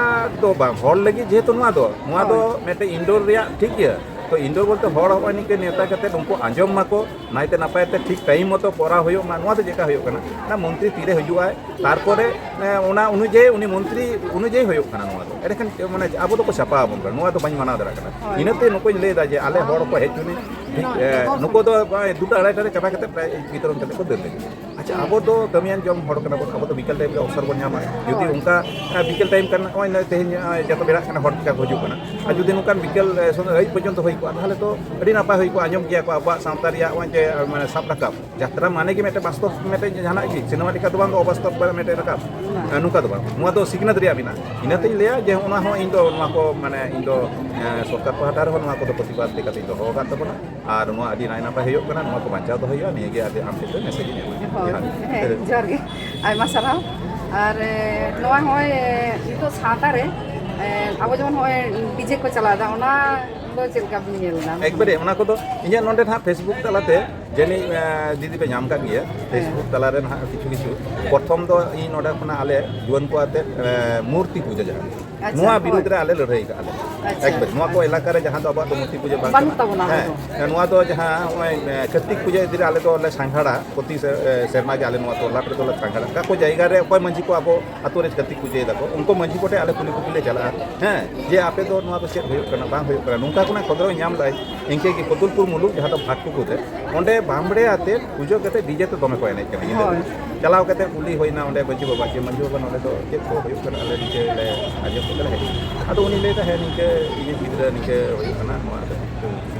ᱫᱚ ᱵᱟᱝ, ᱦᱚᱲ ᱞᱟᱹᱜᱤᱫ ᱡᱮᱦᱮᱛᱩ ᱱᱚᱣᱟ ᱫᱚ, ᱱᱚᱣᱟ ᱫᱚ ᱦᱳᱭ᱾ ᱢᱤᱫᱴᱮᱱ indoor ᱨᱮᱭᱟᱜ ᱴᱷᱤᱠ ᱜᱮᱭᱟ, ᱛᱚ indoor ᱵᱚᱞᱛᱮ ᱦᱚᱲ ᱦᱚᱸᱜᱼᱚᱭ ᱱᱤᱝᱠᱟᱹ ᱱᱮᱣᱛᱟ ᱠᱟᱛᱮ ᱩᱱᱠᱩ ᱟᱸᱡᱚᱢ ᱢᱟᱠᱚ, ᱱᱟᱭᱛᱮ ᱱᱟᱯᱟᱭ ᱛᱮ ᱴᱷᱤᱠ time ᱢᱚᱛᱚ ᱠᱚᱨᱟᱣ ᱦᱩᱭᱩᱜ ᱢᱟ, ᱱᱚᱣᱟ ᱫᱚ ᱪᱮᱠᱟ ᱦᱩᱭᱩᱜ ᱠᱟᱱᱟ? ᱚᱱᱟ ᱢᱚᱱᱛᱨᱤ ᱛᱤᱨᱮ ᱦᱤᱡᱩᱜ ᱟᱭ, ᱛᱟᱨᱯᱚᱨᱮ, ᱮ, ᱚᱱᱟ ᱚᱱᱩᱡᱟᱭᱤ ᱩᱱᱤ ᱢᱚᱱᱛᱨᱤ ᱚᱱᱩᱡᱟᱭᱤ ᱦᱩᱭᱩᱜ ᱠᱟᱱᱟ ᱱᱚᱣᱟ ᱫᱚ᱾ ᱮᱸᱰᱮᱠᱷᱟᱱ, ᱢᱟᱱᱮ, ᱟᱵᱚ ᱫᱚᱠᱚ ᱪᱷᱟᱯᱟ ᱟᱵᱚᱱ ᱠᱟᱱᱟ, ᱱᱚᱣᱟ ᱫᱚ ᱵᱟᱹᱧ ᱢᱟᱱᱟᱣ ᱫᱟᱲᱮᱭᱟᱜ ᱠᱟᱱᱟ᱾ ᱦᱳᱭ᱾ ᱤᱱᱟᱹᱛᱮ ᱱᱩᱠᱩᱧ ᱞᱟᱹᱭᱫᱟ ᱡᱮ ᱟᱞᱮ ᱦᱚᱲ ᱠᱚ ᱦᱮᱡ ᱦᱚᱪᱚᱱᱤᱡ, ᱮ, ᱱᱩᱠᱩ ᱫᱚ ᱯᱨᱟᱭ ᱫᱩᱴᱟ ᱟᱲᱟᱭᱴᱟ ᱨᱮ ᱪᱟᱵᱟ ᱠᱟᱛᱮ ᱯᱨᱟᱭ ᱵᱤᱛᱚᱨᱚᱱ ᱠᱟᱛᱮ ᱠᱚ ᱫᱟᱹᱲ ᱞᱟᱹᱜᱤᱫ᱾ ᱟᱪᱪᱷᱟ, ᱟᱵᱚ ᱫᱚ ᱠᱟᱹᱢᱤᱭᱟᱱ ᱡᱚᱢ ᱦᱚᱲ ᱠᱟᱱᱟ ᱵᱚᱱ, ᱟᱵᱚ ᱫᱚ ᱵᱤᱠᱮᱞ time ᱨᱮ ᱚᱵᱚᱥᱚᱨ ᱵᱚᱱ ᱧᱟᱢᱟ᱾ ᱡᱩᱫᱤ ᱦᱳᱭ᱾ ᱚᱱᱠᱟ, ᱮ, ᱵᱤᱠᱮᱞ time ᱠᱟᱱᱟ, ᱱᱚᱜᱼᱚᱭ ᱱᱚᱜᱼᱚᱭ ᱛᱮᱦᱮᱧ, ᱮ, ᱡᱚᱛᱚ ᱵᱮᱲᱟᱜ ᱠᱟᱱᱟ, ᱦᱚᱲ ᱪᱮᱠᱟ ᱠᱚ ᱦᱤᱡᱩᱜ ᱠᱟᱱᱟ᱾ ᱟᱨ ᱡᱩᱫᱤ ᱱᱚᱝᱠᱟᱱ ᱵᱤᱠᱮᱞ, ᱮ, ᱥᱚᱢᱚᱭ ᱟᱹᱭᱩᱵ ᱯᱚᱨᱡᱚᱱᱛᱚ ᱦᱩᱭ ᱠᱚᱜᱼᱟ, ᱛᱟᱦᱚᱞᱮ ᱛᱚ ᱟᱹᱰᱤ ᱱᱟᱯᱟᱭ ᱦᱩᱭ ᱠᱚᱜᱼᱟ, ᱟᱸᱡᱚᱢ ᱠᱮᱭᱟ ᱠᱚ ᱟᱵᱚᱣᱟᱜ ᱥᱟᱶᱛᱟ ᱨᱮᱭᱟᱜ ᱱᱚᱜᱼᱚᱭ ᱡᱮ, ᱮ, ᱢᱟᱱᱮ ᱥᱟᱵ ᱨᱟᱠᱟᱵ᱾ ᱡᱟᱛᱨᱟ ᱢᱟᱱᱮ ᱜᱮ ᱢᱤᱫᱴᱮᱱ ᱵᱟᱥᱛᱚᱵ ᱢᱤᱫᱴᱮᱱ ᱡᱟᱦᱟᱱᱟᱜ ᱜᱮ, ᱥᱤᱱᱮᱢᱟ ᱞᱮᱠᱟ ᱫᱚ ᱵᱟᱝ, ᱚᱵᱟᱥᱛᱚᱵ ᱠᱚᱨᱮ ᱢᱤᱫᱴᱮᱱ ᱨᱟᱠᱟᱵ᱾ ᱦᱮᱸ, ᱱᱚᱝᱠᱟ ᱫᱚ ᱵᱟᱝ, ᱱᱚᱣᱟ ᱫᱚ ᱥᱤᱠᱷᱱᱟᱹᱛ ᱨᱮᱭᱟᱜ ᱢᱮᱱᱟᱜᱼᱟ᱾ ᱤᱱᱟᱹᱛᱤᱧ ᱞᱟᱹᱭᱟ ᱡᱮ ᱚᱱᱟ ᱦᱚᱸ ᱤᱧ ᱫᱚ ᱱᱚᱣᱟ ᱠᱚ ᱢᱟᱱᱮ ᱤᱧ ᱫᱚ, ᱮᱸ, ᱥᱚᱨᱠᱟᱨ ᱯᱟᱦᱴᱟ ᱨᱮᱦᱚᱸ ᱱᱚᱣᱟ ᱠᱚᱫᱚ ᱯᱨᱚᱛᱤᱵᱟᱫ ᱞᱮᱠᱟᱛᱮᱧ ᱫᱚᱦᱚ ᱟᱠᱟᱫ ᱛᱟᱵᱚᱱᱟ᱾ ᱟᱨ ᱱᱚᱣᱟ ᱟᱹᱰᱤ ᱱᱟᱭ ᱱᱟᱯᱟᱭ ᱦᱩᱭᱩᱜ ᱠᱟᱱᱟ, ᱱᱚᱣᱟ ᱠᱚ ᱵᱟᱧᱪᱟᱣ ᱫᱚᱦᱚ ᱦᱩᱭᱩᱜᱼᱟ, ᱱᱤᱭᱟᱹ ᱜᱮ ᱟᱹᱰᱤ ᱟᱢ ᱴᱷᱮᱱ ᱫᱚ message ᱤᱧ ᱮᱢᱟ᱾ ᱦᱳᱭ, ᱡᱚᱦᱟᱨ ᱜᱮ᱾ ᱦᱮᱸ, ᱡᱚᱦᱟᱨ ᱜᱮ᱾ ᱟᱭᱢᱟ ᱥᱟᱨᱦᱟᱣ᱾ ᱟᱨ, ᱮ, ᱱᱚᱣᱟ ᱦᱚᱸᱜᱼᱚᱭ, ᱮ, ᱱᱤᱛᱚᱜ ᱥᱟᱶᱛᱟ ᱨᱮ, ᱮ, ᱟᱵᱚ ᱡᱮᱢᱚᱱ ᱦᱚᱸᱜᱼᱚᱭ DJ ᱠᱚ ᱪᱟᱞᱟᱣ ᱮᱫᱟ, ᱚᱱᱟ ᱫᱚ ᱪᱮᱫ ᱞᱮᱠᱟ ᱵᱤᱱ ᱧᱮᱞ ᱮᱫᱟ? ᱮᱠᱵᱟᱨᱮ ᱚᱱᱟ ᱠᱚᱫᱚ ᱤᱧᱟᱹᱜ ᱱᱚᱰᱮ ᱱᱟᱦᱟᱜ Facebook ᱛᱟᱞᱟᱛᱮ ᱡᱟᱹᱱᱤᱡ, ᱮ, ᱫᱤᱫᱤ ᱯᱮ ᱧᱟᱢ ᱠᱟᱜ ᱜᱮᱭᱟ᱾ ᱦᱮᱸ᱾ Facebook ᱛᱟᱞᱟᱨᱮ ᱱᱟᱦᱟᱜ ᱠᱤᱪᱷᱩ ᱠᱤᱪᱷᱩ᱾ ᱯᱨᱚᱛᱷᱚᱢ ᱫᱚ ᱤᱧ ᱱᱚᱰᱮ ᱠᱷᱚᱱᱟᱜ ᱟᱞᱮ ᱡᱩᱣᱟᱹᱱ ᱠᱚ ᱟᱛᱮ, ᱮ, ᱢᱩᱨᱛᱤ ᱯᱩᱡᱟᱹ ᱡᱟᱦᱟᱸ, ᱟᱪᱪᱷᱟ, ᱱᱚᱣᱟ ᱵᱤᱨᱩᱫᱽ ᱦᱳᱭ᱾ ᱨᱮ ᱟᱞᱮ ᱞᱟᱹᱲᱦᱟᱹᱭ ᱠᱟᱜᱼᱟ ᱞᱮ᱾ ᱟᱪᱪᱷᱟ᱾ ᱮᱠᱵᱟᱨᱮ ᱱᱚᱣᱟ ᱠᱚ ᱮᱞᱟᱠᱟ ᱨᱮ ᱡᱟᱦᱟᱸ ᱫᱚ ᱟᱵᱚᱣᱟᱜ ᱫᱚ ᱢᱩᱨᱛᱤ ᱯᱩᱡᱟᱹ ᱵᱟᱝ ᱵᱟᱹᱱᱩᱜ ᱠᱟᱱᱟ᱾ ᱛᱟᱵᱚᱱᱟ ᱦᱮᱸ, ᱟᱵᱚ ᱫᱚ᱾ ᱦᱮᱸ, ᱱᱚᱣᱟ ᱫᱚ ᱡᱟᱦᱟᱸ ᱱᱚᱜᱼᱚᱭ, ᱮ, ᱠᱟᱨᱛᱤᱠ ᱯᱩᱡᱟᱹ ᱤᱫᱤ ᱨᱮ ᱟᱞᱮ ᱫᱚᱞᱮ ᱥᱟᱸᱜᱷᱟᱨᱟ, ᱯᱨᱚᱛᱤ ᱥᱮ-, ᱮ, ᱥᱮᱨᱢᱟ ᱜᱮ ᱟᱞᱮ ᱱᱚᱣᱟ ᱴᱚᱞᱟ ᱠᱚᱨᱮ ᱫᱚᱞᱮ ᱥᱟᱸᱜᱷᱟᱨᱟ᱾ ᱚᱠᱟ ᱠᱚ ᱡᱟᱭᱜᱟ ᱨᱮ ᱚᱠᱚᱭ ᱢᱟᱺᱡᱷᱤ ᱠᱚ ᱟᱵᱚ ᱟᱛᱳ ᱨᱮ ᱠᱟᱨᱛᱤᱠ ᱯᱩᱡᱟᱹᱭ ᱫᱟᱠᱚ, ᱩᱱᱠᱩ ᱢᱟᱺᱡᱷᱤ ᱠᱚᱴᱷᱮᱱ ᱟᱞᱮ ᱠᱩᱞᱤ ᱠᱩᱯᱞᱤ ᱞᱮ ᱪᱟᱞᱟᱜᱼᱟ᱾ ᱦᱮᱸ, ᱡᱮ ᱟᱯᱮ ᱫᱚ ᱱᱚᱣᱟ ᱫᱚ ᱪᱮᱫ ᱦᱩᱭᱩᱜ ᱠᱟᱱᱟ, ᱵᱟᱝ ᱦᱩᱭᱩᱜ ᱠᱟᱱᱟ, ᱱᱚᱝᱠᱟ ᱠᱷᱚᱱᱟᱜ ᱠᱷᱚᱵᱚᱨ ᱧᱟᱢ ᱞᱮᱫᱟᱭ᱾ ᱤᱱᱠᱟᱹ ᱜᱮ ᱠᱚᱫᱩᱞᱯᱩᱨ ᱢᱩᱞᱩᱠ, ᱡᱟᱦᱟᱸ ᱫᱚ ᱵᱷᱟᱴ ᱠᱩᱠᱩ ᱨᱮ, ᱚᱸᱰᱮ ᱵᱟᱢᱵᱲᱮ ᱟᱛᱮ ᱯᱩᱡᱟᱹ ᱠᱟᱛᱮ ᱰᱤᱡᱮ ᱛᱮ ᱫᱚᱢᱮ ᱠᱚ ᱮᱱᱮᱡ ᱠᱟᱱᱟ ᱧᱤᱫᱟᱹ ᱦᱳᱭ᱾ ᱵᱮᱲᱟ᱾ ᱪᱟᱞᱟᱣ ᱠᱟᱛᱮ ᱠᱩᱞᱤ ᱦᱩᱭᱱᱟ ᱚᱸᱰᱮ ᱢᱟᱺᱡᱷᱤ ᱵᱟᱵᱟ, ᱡᱮ, "ᱢᱟᱺᱡᱷᱤ ᱵᱟᱵᱟ, ᱱᱚᱸᱰᱮ ᱫᱚ ᱪᱮᱫ ᱠᱚ ᱦᱩᱭᱩᱜ ᱠᱟᱱᱟ? ᱟᱞᱮ ᱱᱤᱝᱠᱟᱹ ᱞᱮ ᱟᱸᱡᱚᱢ ᱠᱟᱛᱮ ᱞᱮ ᱦᱮᱡ ᱮᱱᱟ᱾" ᱟᱫᱚ ᱩᱱᱤ ᱞᱟᱹᱭᱫᱟ, "ᱦᱮᱸ, ᱱᱤᱝᱠᱟᱹ ᱤᱧᱤᱡ ᱜᱤᱫᱽᱨᱟᱹ ᱱᱤᱝᱠᱟᱹ ᱦᱩᱭᱩᱜ ᱠᱟᱱᱟ ᱱᱚᱣᱟ ᱫᱚ᱾"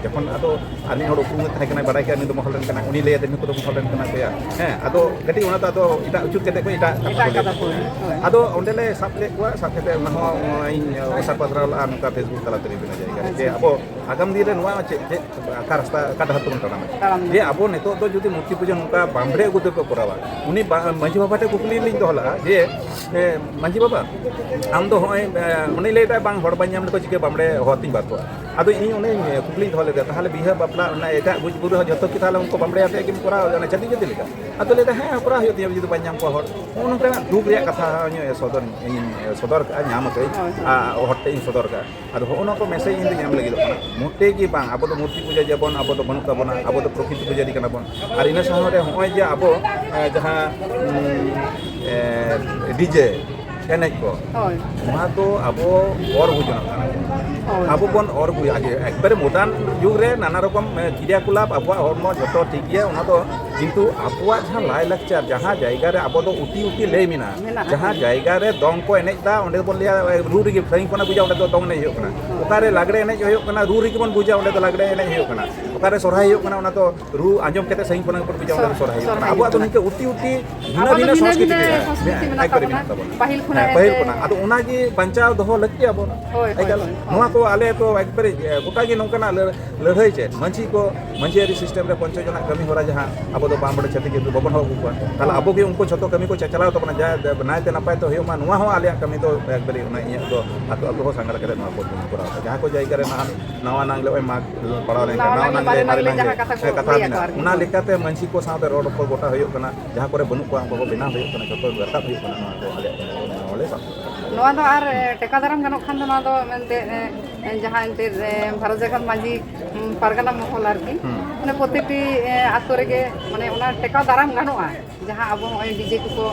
ᱡᱚᱠᱷᱚᱱ ᱟᱫᱚ ᱟᱨ ᱢᱤᱫ ᱦᱚᱲ ᱩᱯᱨᱩᱢ ᱮ ᱛᱟᱦᱮᱸ ᱠᱟᱱᱟᱭ, ᱵᱟᱲᱟᱭ ᱠᱮᱫᱟ ᱱᱩᱭ ᱫᱚ ᱢᱚᱦᱚᱞ ᱨᱮᱱ ᱠᱟᱱᱟᱭ, ᱩᱱᱤ ᱞᱟᱹᱭ ᱟᱫᱮ, "ᱱᱩᱠᱩ ᱫᱚ ᱢᱚᱦᱚᱞ ᱨᱮᱱ ᱠᱟᱱᱟ ᱠᱚᱭᱟ᱾" ᱦᱮᱸ, ᱟᱫᱚ ᱠᱟᱹᱴᱤᱡ ᱚᱱᱟ ᱫᱚ ᱟᱫᱚ ᱮᱴᱟᱜ ᱩᱪᱩᱨ ᱠᱟᱛᱮ ᱠᱚ ᱮᱴᱟᱜ ᱠᱟᱛᱷᱟ ᱠᱚ ᱮᱴᱟᱜ ᱞᱟᱹᱭ ᱠᱟᱛᱷᱟ ᱠᱮᱫᱟ᱾ ᱠᱚ, ᱦᱳᱭ᱾ ᱟᱫᱚ ᱚᱸᱰᱮ ᱞᱮ ᱥᱟᱵ ᱞᱮᱫ ᱠᱚᱣᱟ, ᱥᱟᱵ ᱠᱟᱛᱮ ᱚᱱᱟ ᱦᱚᱸ ᱤᱧ ᱚᱥᱟᱨ ᱯᱟᱥᱱᱟᱣ ᱞᱟᱜᱼᱟ ᱱᱚᱝᱠᱟ Facebook ᱛᱟᱞᱟᱛᱮ ᱵᱤᱵᱷᱤᱱᱱᱚ ᱡᱟᱭᱜᱟ ᱨᱮ, ᱡᱮ ᱟᱪᱪᱷᱟ᱾ ᱟᱵᱚ ᱟᱜᱟᱢ ᱫᱤᱱ ᱨᱮ ᱱᱚᱣᱟ ᱪᱮᱫ, ᱪᱮᱫ, ᱚᱠᱟ ᱨᱟᱥᱛᱟ, ᱚᱠᱟ ᱰᱟᱦᱟᱨ ᱛᱮᱵᱚᱱ ᱛᱟᱲᱟᱢᱟ? ᱛᱟᱲᱟᱢ ᱡᱮ ᱟᱵᱚ ᱱᱤᱛᱚᱜ ᱫᱚ ᱡᱩᱫᱤ ᱢᱩᱨᱛᱤ ᱯᱩᱡᱟᱹ ᱱᱚᱝᱠᱟ ᱵᱟᱢᱵᱽᱲᱮ ᱟᱹᱜᱩ ᱛᱮᱠᱚ ᱠᱚᱨᱟᱣᱟ, ᱩᱱᱤ ᱵᱟ-, ᱢᱟᱺᱡᱷᱤ ᱵᱟᱵᱟ ᱴᱷᱮᱱ ᱠᱩᱠᱞᱤ ᱞᱤᱧ ᱫᱚᱦᱚ ᱞᱟᱜᱼᱟ ᱡᱮ, ᱮ, ᱢᱟᱺᱡᱷᱤ ᱵᱟᱵᱟ, ᱟᱢ ᱫᱚ ᱦᱚᱸᱜᱼᱚᱭ, ᱮ, ᱩᱱᱤ ᱞᱟᱹᱭ ᱮᱫᱟᱭ, "ᱵᱟᱝ, ᱦᱚᱲ ᱵᱟᱹᱧ ᱧᱟᱢ ᱞᱮᱠᱚ ᱪᱤᱠᱟᱹ ᱵᱟᱢᱵᱽᱲᱮ ᱦᱚᱦᱚ ᱛᱤᱧ ᱵᱟᱫ ᱠᱚᱜᱼᱟ?" ᱟᱫᱚ ᱤᱧ ᱚᱱᱮᱧ ᱠᱩᱠᱞᱤᱧ ᱫᱚᱦᱚ ᱞᱮᱫᱟ, "ᱛᱟᱦᱚᱞᱮ ᱵᱤᱦᱟᱹ ᱵᱟᱯᱞᱟ ᱨᱮᱱᱟᱜ ᱮᱴᱟᱜ ᱜᱩᱡ ᱵᱩᱨᱩ ᱦᱚᱸ ᱡᱷᱚᱛᱚ ᱠᱤ ᱛᱟᱦᱚᱞᱮ ᱩᱱᱠᱩ ᱵᱟᱢᱵᱽᱲᱮ ᱟᱛᱮ ᱜᱮᱢ ᱠᱚᱨᱟᱣᱟ, ᱚᱱᱟ ᱪᱷᱟᱹᱛᱤᱠ ᱡᱟᱹᱛᱤ ᱞᱮᱠᱟ?" ᱟᱫᱚ ᱞᱟᱹᱭ ᱮᱫᱟ, "ᱦᱮᱸ, ᱠᱚᱨᱟᱣ ᱦᱩᱭᱩᱜ ᱛᱤᱧᱟ ᱡᱩᱫᱤ ᱵᱟᱹᱧ ᱧᱟᱢ ᱠᱚᱣᱟ ᱦᱚᱲ᱾" ᱱᱚᱜᱼᱚ ᱱᱚᱝᱠᱟᱱᱟᱜ ᱫᱩᱠ ᱨᱮᱭᱟᱜ ᱠᱟᱛᱷᱟ ᱦᱚᱸ ᱤᱧ ᱥᱚᱫᱚᱨ, ᱤᱧ ᱥᱚᱫᱚᱨ ᱠᱟᱜᱼᱟ, ᱧᱟᱢ ᱟᱠᱟᱫᱟᱹᱧ᱾ ᱦᱳᱭ, ᱦᱳᱭ᱾ ᱟᱨ ᱦᱚᱲ ᱴᱷᱮᱱ ᱤᱧ ᱥᱚᱫᱚᱨ ᱠᱟᱜᱼᱟ᱾ ᱟᱫᱚ ᱦᱚᱸᱜᱼᱚ ᱱᱚᱣᱟ ᱠᱚ ᱢᱮᱥᱮᱡᱽ ᱤᱧ ᱫᱚᱧ ᱮᱢ ᱞᱟᱹᱜᱤᱫᱚᱜ ᱠᱟᱱᱟ᱾ ᱢᱚᱴᱮ ᱜᱮ ᱵᱟᱝ, ᱟᱵᱚ ᱫᱚ ᱢᱩᱨᱛᱤ ᱯᱩᱡᱟᱹᱭᱟᱵᱚᱱ, ᱟᱵᱚ ᱫᱚ ᱵᱟᱹᱱᱩᱜ ᱛᱟᱵᱚᱱᱟ, ᱟᱵᱚ ᱫᱚ ᱯᱨᱚᱠᱨᱤᱛᱤ ᱯᱩᱡᱟᱹᱨᱤ ᱠᱟᱱᱟ ᱵᱚᱱ᱾ ᱟᱨ ᱤᱱᱟᱹ ᱥᱟᱶ ᱨᱮ ᱦᱚᱸᱜᱼᱚᱭ ᱡᱮ ᱟᱵᱚ, ᱮ, ᱡᱟᱦᱟᱸ, ᱩᱢ, ᱮ, ᱰᱤᱡᱮ ᱮᱱᱮᱡ ᱠᱚ, ᱦᱳᱭ᱾ ᱱᱚᱣᱟ ᱫᱚ ᱟᱵᱚ ᱚᱨ ᱵᱩᱡᱽ ᱡᱚᱱᱚᱜ ᱠᱟᱱᱟ᱾ ᱦᱳᱭ᱾ ᱟᱵᱚ ᱵᱚᱱ ᱚᱨ ᱵᱩᱡᱽ, ᱟᱜᱮ ᱮᱠᱵᱟᱨᱮ modern ᱡᱩᱜᱽ ᱨᱮ ᱱᱟᱱᱟ ᱨᱚᱠᱚᱢ, ᱮ, ᱠᱨᱤᱭᱟᱠᱚᱞᱟᱯ ᱟᱵᱚᱣᱟᱜ ᱦᱚᱲᱢᱚ ᱡᱚᱛᱚ ᱴᱷᱤᱠ ᱜᱮᱭᱟ, ᱚᱱᱟ ᱫᱚ, ᱠᱤᱱᱛᱩ ᱟᱵᱚᱣᱟᱜ ᱡᱟᱦᱟᱸ ᱞᱟᱭᱼᱞᱟᱠᱪᱟᱨ, ᱡᱟᱦᱟᱸ ᱡᱟᱭᱜᱟ ᱨᱮ ᱟᱵᱚ ᱫᱚ ᱩᱴᱤ ᱩᱴᱤ ᱞᱟᱹᱭ ᱢᱮᱱᱟᱜᱼᱟ, ᱢᱮᱱᱟᱜᱼᱟ᱾ ᱡᱟᱦᱟᱸ ᱡᱟᱭᱜᱟ ᱨᱮ ᱫᱚᱝ ᱠᱚ ᱮᱱᱮᱡ ᱮᱫᱟ, ᱚᱸᱰᱮ ᱵᱚᱱ ᱞᱟᱹᱭᱟ, ᱮ, ᱨᱩ ᱨᱮᱜᱮ ᱥᱟᱺᱜᱤᱧ ᱠᱷᱚᱱᱟᱜ ᱵᱩᱡᱟ, ᱚᱸᱰᱮ ᱫᱚ ᱫᱚᱝ ᱮᱱᱮᱡ ᱦᱩᱭᱩᱜ ᱠᱟᱱᱟ᱾ ᱚᱠᱟᱨᱮ ᱞᱟᱜᱽᱲᱮ ᱮᱱᱮᱡ ᱦᱩᱭᱩᱜ ᱠᱟᱱᱟ, ᱨᱩ ᱨᱮᱜᱮ ᱵᱚᱱ ᱵᱩᱡᱟ, ᱚᱸᱰᱮ ᱫᱚ ᱞᱟᱜᱽᱲᱮ ᱮᱱᱮᱡ ᱦᱩᱭᱩᱜ ᱠᱟᱱᱟ᱾ ᱚᱠᱟᱨᱮ ᱥᱚᱨᱦᱟᱭ ᱦᱩᱭᱩᱜ ᱠᱟᱱᱟ, ᱚᱱᱟ ᱫᱚ ᱨᱩ ᱟᱸᱡᱚᱢ ᱠᱟᱛᱮ ᱥᱟᱺᱜᱤᱧ ᱠᱷᱚᱱᱟᱜ ᱜᱮᱵᱚᱱ ᱵᱩᱡᱟ, ᱚᱸᱰᱮ ᱫᱚ ᱥᱚᱨᱦᱟᱭ ᱦᱩᱭᱩᱜ ᱠᱟᱱᱟ᱾ ᱥᱚᱨᱦᱟᱭ ᱟᱵᱚᱣᱟᱜ ᱫᱚ ᱦᱩᱭᱩᱜ ᱱᱤᱝᱠᱟᱹ ᱩᱴᱤ ᱩᱴᱤ ᱵᱷᱤᱱᱟᱹ ᱟᱵᱚ ᱫᱚ ᱵᱷᱤᱱᱟᱹ ᱵᱷᱤᱱᱟᱹ ᱥᱚᱝᱥᱠᱨᱤᱛᱤ ᱵᱷᱤᱱᱟᱹ ᱢᱮᱱᱟᱜᱼᱟ᱾ ᱥᱚᱝᱥᱠᱨᱤᱛᱤ ᱦᱮᱸ, ᱢᱮᱱᱟᱜ ᱮᱠᱵᱟᱨᱮ ᱛᱟᱵᱚᱱᱟ᱾ ᱢᱮᱱᱟᱜ ᱛᱟᱵᱚᱱᱟ᱾ ᱯᱟᱹᱦᱤᱞ ᱠᱷᱚᱱᱟᱜ ᱦᱮᱸ, ᱯᱟᱹᱦᱤᱞ ᱮᱱᱛᱮ ᱠᱷᱚᱱᱟᱜ᱾ ᱟᱫᱚ ᱚᱱᱟᱜᱮ ᱵᱟᱧᱪᱟᱣ ᱫᱚᱦᱚ ᱞᱟᱹᱠᱛᱤ ᱟᱵᱚᱱᱟ᱾ ᱦᱳᱭ, ᱦᱳᱭ, ᱮᱠᱟᱞ᱾ ᱦᱳᱭ᱾ ᱱᱚᱣᱟ ᱠᱚ ᱟᱞᱮ ᱫᱚ ᱮᱠᱵᱟᱨᱮ, ᱮ, ᱜᱚᱴᱟ ᱜᱮ ᱱᱚᱝᱠᱟᱱᱟᱜ ᱞᱟᱹᱲ-, ᱞᱟᱹᱲᱦᱟᱹᱭ ᱪᱮᱫ? ᱢᱟᱹᱡᱷᱤ ᱠᱚ, ᱢᱟᱹᱡᱷᱤ ᱟᱹᱨᱤ system ᱨᱮ ᱯᱚᱧᱪᱚ ᱡᱚᱱᱟᱜ ᱠᱟᱹᱢᱤ ᱦᱚᱨᱟ ᱡᱟᱦᱟᱸ, ᱟᱵᱚ ᱫᱚ ᱵᱟᱢ ᱵᱟᱲᱮ ᱪᱷᱟᱹᱛᱤᱠ ᱡᱟᱹᱛᱤ ᱵᱟᱵᱚᱱ ᱦᱚᱦᱚ ᱟᱹᱜᱩ ᱠᱚᱣᱟ᱾ ᱛᱟᱦᱞᱮ ᱦᱳᱭ᱾ ᱟᱵᱚ ᱜᱮ ᱩᱱᱠᱩ ᱡᱷᱚᱛᱚ ᱠᱟᱹᱢᱤ ᱠᱚ ᱪᱟᱪᱞᱟᱣ ᱛᱟᱵᱚᱱᱟ, ᱡᱟ ᱱᱟᱭᱛᱮ ᱱᱟᱯᱟᱭ ᱛᱮ ᱦᱩᱭᱩᱜ ᱢᱟ, ᱱᱚᱣᱟ ᱦᱚᱸ ᱟᱞᱮᱭᱟᱜ ᱠᱟᱹᱢᱤ ᱫᱚ ᱮᱠᱵᱟᱨᱮ ᱚᱱᱟ ᱤᱧᱟᱹᱜ ᱫᱚ ᱟᱹᱛᱩ ᱟᱹᱛᱩ ᱦᱚᱸ ᱥᱟᱸᱜᱷᱟᱨ ᱠᱟᱛᱮ ᱱᱚᱣᱟ ᱠᱚ ᱠᱚᱨᱟᱣ ᱮᱫᱟ᱾ ᱡᱟᱦᱟᱸ ᱠᱚ ᱡᱟᱭᱜᱟ ᱨᱮ ᱱᱟᱦᱟᱜ ᱱᱟᱣᱟ ᱱᱟᱝ ᱞᱮ ᱱᱚᱜᱼᱚᱭ ᱢᱟᱜᱽ ᱯᱟᱲᱟᱣ ᱞᱮᱱᱠᱷᱟᱱ, ᱱᱟᱣᱟ ᱱᱟᱣᱟ ᱱᱟᱝ ᱱᱟᱝ ᱢᱟᱨᱮᱱᱟᱝ ᱨᱮᱱᱟᱜ ᱡᱟᱦᱟᱸ ᱠᱟᱛᱷᱟ ᱠᱚ ᱦᱮᱸ, ᱠᱟᱛᱷᱟ ᱞᱟᱹᱭ ᱟᱠᱚ ᱢᱮᱱᱟᱜᱼᱟ, ᱟᱨᱠᱤ᱾ ᱚᱱᱟ ᱞᱮᱠᱟᱛᱮ ᱢᱟᱹᱡᱷᱤ ᱠᱚ ᱥᱟᱶᱛᱮ ᱨᱚᱲ ᱨᱚᱯᱚᱲ ᱜᱚᱴᱟ ᱦᱩᱭᱩᱜ ᱠᱟᱱᱟ, ᱡᱟᱦᱟᱸ ᱠᱚᱨᱮ ᱵᱟᱹᱱᱩᱜ ᱠᱚᱣᱟ ᱩᱱᱠᱩ ᱠᱚ ᱵᱮᱱᱟᱣ ᱦᱩᱭᱩᱜ ᱠᱟᱱᱟ, ᱡᱚᱛᱚ ᱨᱟᱠᱟᱵ ᱦᱩᱭᱩᱜ ᱠᱟᱱᱟ ᱱᱚᱣᱟ ᱠᱚ ᱟᱞᱮᱭᱟᱜ ᱱᱚᱰᱮ ᱵᱟᱝ᱾ ᱱᱚᱣᱟ ᱫᱚ ᱟᱨ, ᱮ, ᱴᱮᱠᱟᱣ ᱫᱟᱨᱟᱢ ᱜᱟᱱᱚᱜ ᱠᱷᱟᱱ ᱫᱚ ᱱᱚᱣᱟ ᱫᱚ ᱮᱱᱛᱮᱫ, ᱮ, ᱮ, ᱡᱟᱦᱟᱸ ᱮᱱᱛᱮᱫ, ᱮ, ᱵᱷᱟᱨᱚᱛ ᱡᱟᱠᱟᱛ ᱢᱟᱹᱡᱷᱤ, ᱩᱢ, ᱯᱟᱨᱜᱟᱱᱟ ᱢᱚᱦᱚᱞ ᱟᱨᱠᱤ, ᱦᱩᱸ᱾ ᱢᱟᱱᱮ ᱯᱨᱚᱛᱮᱠᱴᱤ, ᱮ, ᱟᱛᱳ ᱨᱮᱜᱮ ᱢᱟᱱᱮ ᱚᱱᱟ ᱴᱮᱠᱟᱣ ᱫᱟᱨᱟᱢ ᱜᱟᱱᱚᱜᱼᱟ, ᱡᱟᱦᱟᱸ ᱟᱵᱚ ᱱᱚᱜᱼᱚᱭ ᱰᱤᱡᱮ ᱠᱚᱠᱚ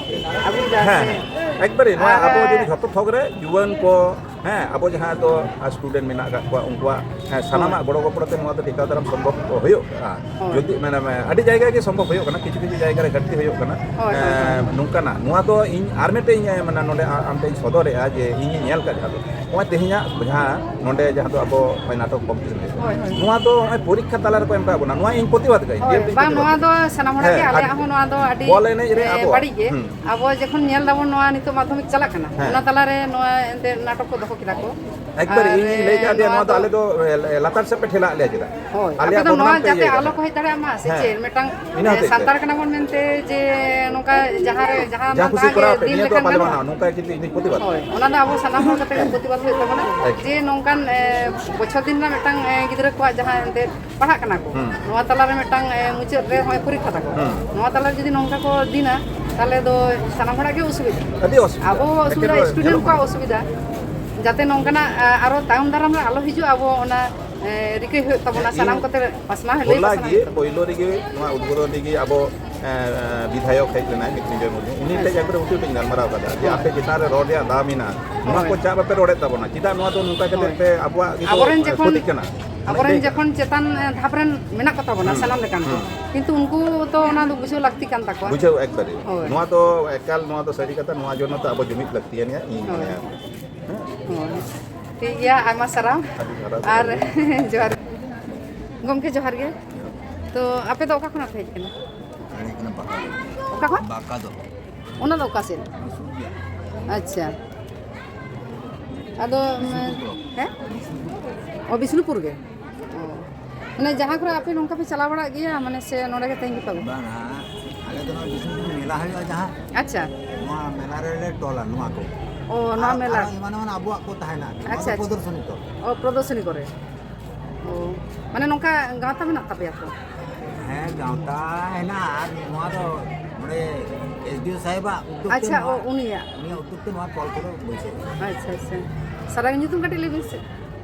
ᱟᱹᱜᱩᱭᱮᱫᱟ ᱦᱮᱸ, ᱥᱮ᱾ ᱦᱮᱸ, ᱮᱠᱵᱟᱨᱮ ᱱᱚᱣᱟ ᱟᱨ ᱟᱵᱚ ᱡᱩᱫᱤ ᱡᱷᱚᱛᱚ ᱛᱷᱚᱠ ᱨᱮ ᱡᱩᱣᱟᱹᱱ ᱠᱚ, ᱦᱮᱸ, ᱟᱵᱚ ᱡᱟᱦᱟᱸ ᱫᱚ student ᱢᱮᱱᱟᱜ ᱟᱠᱟᱫ ᱠᱚᱣᱟ, ᱩᱱᱠᱩᱣᱟᱜ, ᱦᱮᱸ, ᱥᱟᱱᱟᱢᱟᱜ ᱦᱳᱭ᱾ ᱜᱚᱲᱚ ᱜᱚᱯᱚᱲᱚ ᱛᱮ ᱱᱚᱣᱟ ᱫᱚ ᱴᱮᱠᱟᱣ ᱫᱟᱨᱟᱢ ᱥᱚᱢᱵᱷᱚᱵ ᱦᱩᱭᱩᱜᱼᱟ᱾ ᱦᱳᱭ᱾ ᱡᱩᱫᱤ, ᱢᱟᱱᱮ, ᱢᱟᱱᱮ, ᱟᱹᱰᱤ ᱡᱟᱭᱜᱟ ᱜᱮ ᱥᱚᱢᱵᱷᱚᱵ ᱦᱩᱭᱩᱜ ᱠᱟᱱᱟ, ᱠᱤᱪᱷᱩ ᱠᱤᱪᱷᱩ ᱡᱟᱭᱜᱟ ᱨᱮ ᱜᱷᱟᱹᱴᱛᱤ ᱦᱩᱭᱩᱜ ᱠᱟᱱᱟ᱾ ᱦᱳᱭ, ᱦᱳᱭ, ᱦᱳᱭ᱾ ᱮᱸ, ᱱᱚᱝᱠᱟᱱᱟᱜ, ᱱᱚᱣᱟ ᱫᱚ ᱤᱧ ᱟᱨ ᱢᱤᱫᱴᱮᱱ ᱤᱧ, ᱢᱟᱱᱮ, ᱱᱚᱰᱮ ᱟ-, ᱟᱢ ᱴᱷᱮᱱ ᱤᱧ ᱥᱚᱫᱚᱨᱮᱜᱼᱟ ᱡᱮ ᱤᱧᱤᱧ ᱧᱮᱞ ᱠᱟᱜ ᱡᱟᱦᱟᱸ ᱫᱚ, ᱱᱚᱜᱼᱚᱭ ᱛᱮᱦᱮᱧᱟᱜ ᱡᱟᱦᱟᱸ ᱱᱚᱰᱮ ᱡᱟᱦᱟᱸ ᱫᱚ ᱟᱵᱚ ᱱᱚᱜᱼᱚᱭ ᱱᱟᱴᱚᱠ competition ᱦᱩᱭᱩᱜ ᱠᱟᱱᱟ, ᱦᱳᱭ, ᱦᱳᱭ᱾ ᱱᱚᱣᱟ ᱫᱚ ᱱᱚᱜᱼᱚᱭ ᱯᱚᱨᱤᱠᱠᱷᱟ ᱛᱟᱞᱟ ᱨᱮᱠᱚ ᱮᱢ ᱠᱟᱜ ᱵᱚᱱᱟ, ᱱᱚᱣᱟ ᱤᱧ ᱯᱨᱚᱛᱤᱵᱟᱫ ᱠᱟᱜᱼᱟ, ᱤᱧ ᱦᱳᱭ, ᱡᱮ ᱵᱟᱝ, ᱯᱨᱚᱛᱤᱵᱟᱫ ᱱᱚᱣᱟ ᱫᱚ ᱥᱟᱱᱟᱢ ᱦᱚᱲᱟᱜ ᱦᱮᱸ, ᱜᱮ, ᱟᱞᱮᱭᱟᱜ ᱟᱹᱰᱤ ᱦᱚᱸ ᱱᱚᱣᱟ ᱫᱚ ᱟᱹᱰᱤ, ᱵᱚᱞ ᱮᱱᱮᱡ ᱨᱮ ᱮ, ᱟᱵᱚ, ᱵᱟᱹᱲᱤᱡ ᱜᱮ᱾ ᱦᱩᱸ᱾ ᱟᱵᱚ ᱡᱚᱠᱷᱚᱱ ᱧᱮᱞ ᱫᱟᱵᱚᱱ ᱱᱚᱣᱟ ᱱᱤᱛᱚᱜ ᱢᱟᱫᱽᱫᱷᱚᱢᱤᱠ ᱪᱟᱞᱟᱜ ᱠᱟᱱᱟ, ᱦᱮᱸ᱾ ᱚᱱᱟ ᱛᱟᱞᱟᱨᱮ ᱱᱚᱣᱟ ᱮᱱᱛᱮ ᱱᱟᱴᱚᱠ ᱠᱚ ᱫᱚᱦᱚ ᱠᱮᱫᱟ ᱠᱚ᱾ ᱮᱠᱵᱟᱨᱮ ᱟᱨ, ᱤᱧᱤᱧ ᱞᱟᱹᱭ ᱠᱟᱜ ᱡᱮ ᱱᱚᱣᱟ ᱱᱚᱣᱟ ᱫᱚ ᱫᱚ ᱟᱞᱮ ᱫᱚ, ᱮ, ᱞᱟᱛᱟᱨ ᱥᱮᱫ ᱯᱮ ᱴᱷᱮᱞᱟ ᱟᱫ ᱞᱮᱭᱟ ᱪᱮᱫᱟᱜ? ᱦᱳᱭ, ᱟᱞᱮᱭᱟᱜ ᱟᱯᱮ ᱫᱚ ᱵᱚᱨᱱᱟᱢ ᱱᱚᱣᱟ ᱯᱮ ᱡᱟᱛᱮ ᱤᱭᱟᱹ ᱟᱞᱚ ᱠᱟᱫᱟ᱾ ᱠᱚ ᱦᱮᱡ ᱫᱟᱲᱮᱭᱟᱜ ᱢᱟ ᱥᱮ ᱦᱮᱸ᱾ ᱪᱮᱫ? ᱢᱤᱫᱴᱟᱝ, ᱤᱱᱟᱹ ᱮ, ᱦᱚᱛᱮᱡ ᱛᱮ᱾ ᱥᱟᱱᱛᱟᱲ ᱠᱟᱱᱟ ᱵᱚᱱ ᱢᱮᱱᱛᱮ ᱡᱮ ᱱᱚᱝᱠᱟ ᱡᱟᱦᱟᱸ ᱨᱮ, ᱡᱟᱦᱟᱸ ᱡᱟᱦᱟᱸ ᱢᱟᱱ ᱠᱩᱥᱤ ᱛᱟᱦᱟᱸ ᱠᱚᱨᱟᱣ ᱜᱮ ᱯᱮ, ᱫᱤᱱ ᱱᱤᱭᱟᱹ ᱫᱚ ᱞᱮᱠᱷᱟᱱ ᱵᱟᱞᱮ ᱜᱟᱱᱚᱜᱼᱟ᱾ ᱢᱟᱱᱟᱣᱟ, ᱱᱚᱝᱠᱟ ᱠᱤᱱᱛᱩ ᱤᱧ ᱫᱩᱧ ᱯᱨᱚᱛᱤᱵᱟᱫ᱾ ᱦᱳᱭ, ᱚᱱᱟ ᱫᱚ ᱟᱵᱚ ᱥᱟᱱᱟᱢ ᱦᱚᱲ ᱠᱟᱛᱮ ᱜᱮ ᱯᱨᱚᱛᱤᱵᱟᱫ ᱦᱩᱭᱩᱜ ᱛᱟᱵᱚᱱᱟ᱾ ᱮᱠᱫᱚᱢ᱾ ᱡᱮ ᱱᱚᱝᱠᱟᱱ, ᱮ, ᱵᱚᱪᱷᱚᱨ ᱫᱤᱱ ᱨᱮᱱᱟᱜ ᱢᱤᱫᱴᱟᱝ, ᱮ, ᱜᱤᱫᱽᱨᱟᱹ ᱠᱚᱣᱟᱜ ᱡᱟᱦᱟᱸ ᱮᱱᱛᱮᱫ ᱯᱟᱲᱦᱟᱜ ᱠᱟᱱᱟ ᱠᱚ, ᱦᱩᱸ᱾ ᱱᱚᱣᱟ ᱛᱟᱞᱟᱨᱮ ᱢᱤᱫᱴᱟᱝ, ᱮ, ᱢᱩᱪᱟᱹᱫ ᱨᱮ ᱦᱚᱸᱜᱼᱚᱭ ᱯᱚᱨᱤᱠᱠᱷᱟ ᱛᱟᱠᱚ, ᱦᱩᱸ᱾ ᱱᱚᱣᱟ ᱛᱟᱞᱟᱨᱮ ᱡᱩᱫᱤ ᱱᱚᱝᱠᱟ ᱠᱚ ᱫᱤᱱᱟ, ᱛᱟᱦᱚᱞᱮ ᱫᱚ ᱥᱟᱱᱟᱢ ᱦᱚᱲᱟᱜ ᱜᱮ ᱚᱥᱩᱵᱤᱫᱷᱟ᱾ ᱟᱹᱰᱤ ᱚᱥᱩᱵᱤᱫᱷᱟ᱾ ᱟᱵᱚ ᱚᱥᱩᱵᱤᱫᱷᱟ, ᱮᱴᱠᱮᱴᱚᱬᱮ student ᱧᱮᱞᱚᱜ ᱠᱚᱣᱟᱜ ᱠᱟᱱᱟ᱾ ᱚᱥᱩᱵᱤᱫᱷᱟ, ᱡᱟᱛᱮ ᱱᱚᱝᱠᱟᱱᱟᱜ, ᱟ, ᱟᱨᱚ ᱛᱟᱭᱚᱢ ᱫᱟᱨᱟᱢ ᱨᱮ ᱟᱞᱚ ᱦᱤᱡᱩᱜ, ᱟᱵᱚ ᱚᱱᱟ, ᱮ, ᱨᱤᱠᱟᱹᱭ ᱦᱩᱭᱩᱜ ᱛᱟᱵᱚᱱᱟ ᱦᱮᱸ, ᱥᱟᱱᱟᱢ ᱤᱧ ᱠᱚᱛᱮ ᱯᱟᱥᱱᱟᱣ ᱞᱟᱹᱭ ᱦᱚᱞᱟ ᱯᱟᱥᱱᱟᱣ ᱜᱮ ᱦᱩᱭᱩᱜ ᱛᱟᱵᱚᱱᱟ᱾ ᱯᱳᱭᱞᱳ ᱨᱮᱜᱮ ᱱᱚᱣᱟ ᱩᱫᱽᱵᱳᱫᱷᱚᱱ ᱨᱮᱜᱮ ᱟᱵᱚ, ᱮ, ᱮ, ᱵᱤᱫᱷᱟᱭᱚᱠ ᱦᱮᱡ ᱞᱮᱱᱟᱭ ᱢᱨᱤᱛᱩᱧᱡᱚᱭ ᱢᱩᱨᱢᱩ, ᱩᱱᱤ ᱴᱷᱮᱡ ᱟᱪᱪᱷᱟ᱾ ᱮᱠᱵᱟᱨᱮ ᱩᱛᱟᱹᱨ ᱴᱷᱮᱡ ᱜᱟᱞᱢᱟᱨᱟᱣ ᱠᱟᱫᱟ ᱡᱮ ᱦᱳᱭ᱾ ᱟᱯᱮ ᱪᱮᱛᱟᱱ ᱨᱮ ᱨᱚᱲ ᱨᱮᱭᱟᱜ ᱫᱟᱣ ᱢᱮᱱᱟᱜᱼᱟ, ᱱᱚᱣᱟ ᱦᱳᱭ᱾ ᱠᱚ ᱪᱟᱜ ᱵᱟᱯᱮ ᱨᱚᱲᱮᱫ ᱛᱟᱵᱚᱱᱟ, ᱪᱮᱫᱟᱜ ᱱᱚᱣᱟ ᱫᱚ ᱱᱚᱝᱠᱟ ᱠᱟᱛᱮ ᱦᱳᱭ᱾ ᱯᱮ ᱟᱵᱚᱣᱟᱜ ᱜᱮᱛᱚ, ᱟᱵᱚᱨᱮᱱ ᱮ, ᱡᱚᱠᱷᱚᱱ, ᱠᱷᱚᱛᱤᱜ ᱠᱟᱱᱟ? ᱢᱟᱱᱮ ᱟᱵᱚᱨᱮᱱ ᱞᱟᱹᱭ ᱠᱟᱜ᱾ ᱡᱚᱠᱷᱚᱱ ᱪᱮᱛᱟᱱ, ᱮ, ᱫᱷᱟᱯ ᱨᱮᱱ ᱢᱮᱱᱟᱜ ᱠᱚᱛᱟ ᱵᱚᱱᱟ ᱦᱩᱸ᱾ ᱥᱟᱱᱟᱢ ᱞᱮᱠᱟᱱ ᱠᱚ, ᱦᱩᱸ᱾ ᱠᱤᱱᱛᱩ ᱩᱱᱠᱩ ᱛᱚ ᱚᱱᱟ ᱫᱚ ᱵᱩᱡᱷᱟᱹᱣ ᱞᱟᱹᱠᱛᱤ ᱠᱟᱱ ᱛᱟᱠᱚᱣᱟ᱾ ᱵᱩᱡᱷᱟᱹᱣ ᱮᱠᱵᱟᱨᱮ᱾ ᱦᱳᱭ᱾ ᱱᱚᱣᱟ ᱫᱚ ᱮᱠᱟᱞ, ᱱᱚᱣᱟ ᱫᱚ ᱥᱟᱹᱨᱤ ᱠᱟᱛᱷᱟ, ᱱᱚᱣᱟ ᱡᱚᱱᱱᱚ ᱛᱮ ᱟᱵᱚ ᱡᱩᱢᱤᱫ ᱞᱟᱹᱠᱛᱤᱭᱟᱱ ᱜᱮᱭᱟ, ᱤᱧ ᱦᱳᱭ᱾ ᱢᱚᱱᱮᱭᱟ᱾ ᱦᱮᱸ? ᱦᱳᱭ᱾ ᱴᱷᱤᱠ ᱜᱮᱭᱟ, ᱟᱭᱢᱟ ᱥᱟᱨᱦᱟᱣ᱾ ᱟᱹᱰᱤ ᱥᱟᱨᱦᱟᱣ᱾ ᱟᱨ ᱡᱚᱦᱟᱨ᱾ ᱜᱚᱢᱠᱮ, ᱡᱚᱦᱟᱨ ᱜᱮ᱾ ᱛᱚ, ᱟᱯᱮ ᱫᱚ ᱚᱠᱟ ᱠᱷᱚᱱᱟᱜ ᱯᱮ ᱦᱮᱡ ᱠᱟᱱᱟ? ᱟᱞᱮ ᱠᱟᱱᱟ ᱵᱟᱠᱟ ᱫᱚ᱾ ᱚᱠᱟ ᱠᱷᱚᱱ? ᱵᱟᱠᱟ ᱫᱚ᱾ ᱚᱱᱟ ᱫᱚ ᱚᱠᱟ ᱥᱮᱫ? ᱥᱩᱨ ᱜᱮᱭᱟ᱾ ᱟᱪᱪᱷᱟ᱾ ᱟᱫᱚ, ᱵᱤᱥᱱᱩᱯᱩᱨ ᱵᱞᱚᱠ᱾ ᱦᱮᱸ? ᱵᱤᱥᱱᱩᱯᱩᱨ᱾ ᱚ, ᱵᱤᱥᱱᱩᱯᱩᱨ ᱜᱮ? ᱚ᱾ ᱢᱟᱱᱮ, ᱡᱟᱦᱟᱸ ᱠᱚᱨᱮ ᱟᱯᱮ ᱱᱚᱝᱠᱟ ᱯᱮ ᱪᱟᱞᱟᱣ ᱵᱟᱲᱟᱜ ᱜᱮᱭᱟ, ᱢᱟᱱᱮ, ᱥᱮ ᱱᱚᱰᱮ ᱜᱮ ᱛᱮᱦᱮᱧ ᱜᱮᱯᱮ ᱟᱹᱜᱩ? ᱵᱟᱝᱟ, ᱟᱞᱮ ᱫᱚ ᱱᱚᱣᱟ ᱵᱤᱥᱱᱩᱯᱩᱨ ᱢᱮᱞᱟ ᱦᱩᱭᱩᱜᱼᱟ ᱡᱟᱦᱟᱸ, ᱟᱪᱪᱷᱟ᱾ ᱱᱚᱣᱟ ᱢᱮᱞᱟ ᱨᱮᱞᱮ ᱴᱚᱞᱟ ᱱᱚᱣᱟ ᱠᱚ᱾ ᱚ, ᱱᱚᱣᱟ ᱟᱨ, ᱢᱮᱞᱟ᱾ ᱟᱨᱚ ᱮᱢᱟᱱ ᱮᱢᱟᱱ ᱟᱵᱚᱣᱟᱜ ᱠᱚ ᱛᱟᱦᱮᱱᱟ ᱟᱨᱠᱤ᱾ ᱱᱚᱣᱟ ᱫᱚ ᱟᱪᱪᱷᱟ, ᱟᱪᱪᱷᱟ᱾ ᱯᱨᱚᱫᱚᱨᱥᱚᱱᱤ ᱴᱚᱞ᱾ ᱚ, ᱯᱨᱚᱫᱚᱨᱥᱚᱱᱤ ᱠᱚᱨᱮ᱾ ᱚ, ᱢᱟᱱᱮ ᱱᱚᱝᱠᱟ ᱜᱟᱶᱛᱟ ᱢᱮᱱᱟᱜ ᱛᱟᱯᱮᱭᱟ ᱛᱚ? ᱦᱮᱸ, ᱜᱟᱶᱛᱟ ᱦᱮᱱᱟᱜᱼᱟ᱾ ᱟᱨ ᱱᱚᱣᱟ ᱫᱚ ᱱᱚᱰᱮ ᱮᱥ ᱰᱤ ᱳ ᱥᱟᱦᱮᱵᱟᱜ ᱩᱫᱽᱫᱳᱜᱽ ᱛᱮ ᱟᱪᱪᱷᱟ, ᱱᱚᱣᱟ, ᱚ, ᱩᱱᱤᱭᱟᱜ᱾ ᱩᱱᱤᱭᱟᱜ ᱩᱫᱽᱫᱳᱜᱽ ᱛᱮ ᱱᱚᱣᱟ ᱠᱚᱞ ᱠᱚᱫᱚ ᱵᱟᱹᱭᱥᱟᱹᱣ ᱠᱟᱱᱟ᱾ ᱟᱪᱪᱷᱟ, ᱟᱪᱪᱷᱟ᱾ ᱥᱟᱨᱟ ᱧᱩᱛᱩᱢ ᱠᱟᱹᱴᱤᱡ ᱞᱟᱹᱭ ᱵᱤᱱ ᱥᱮ᱾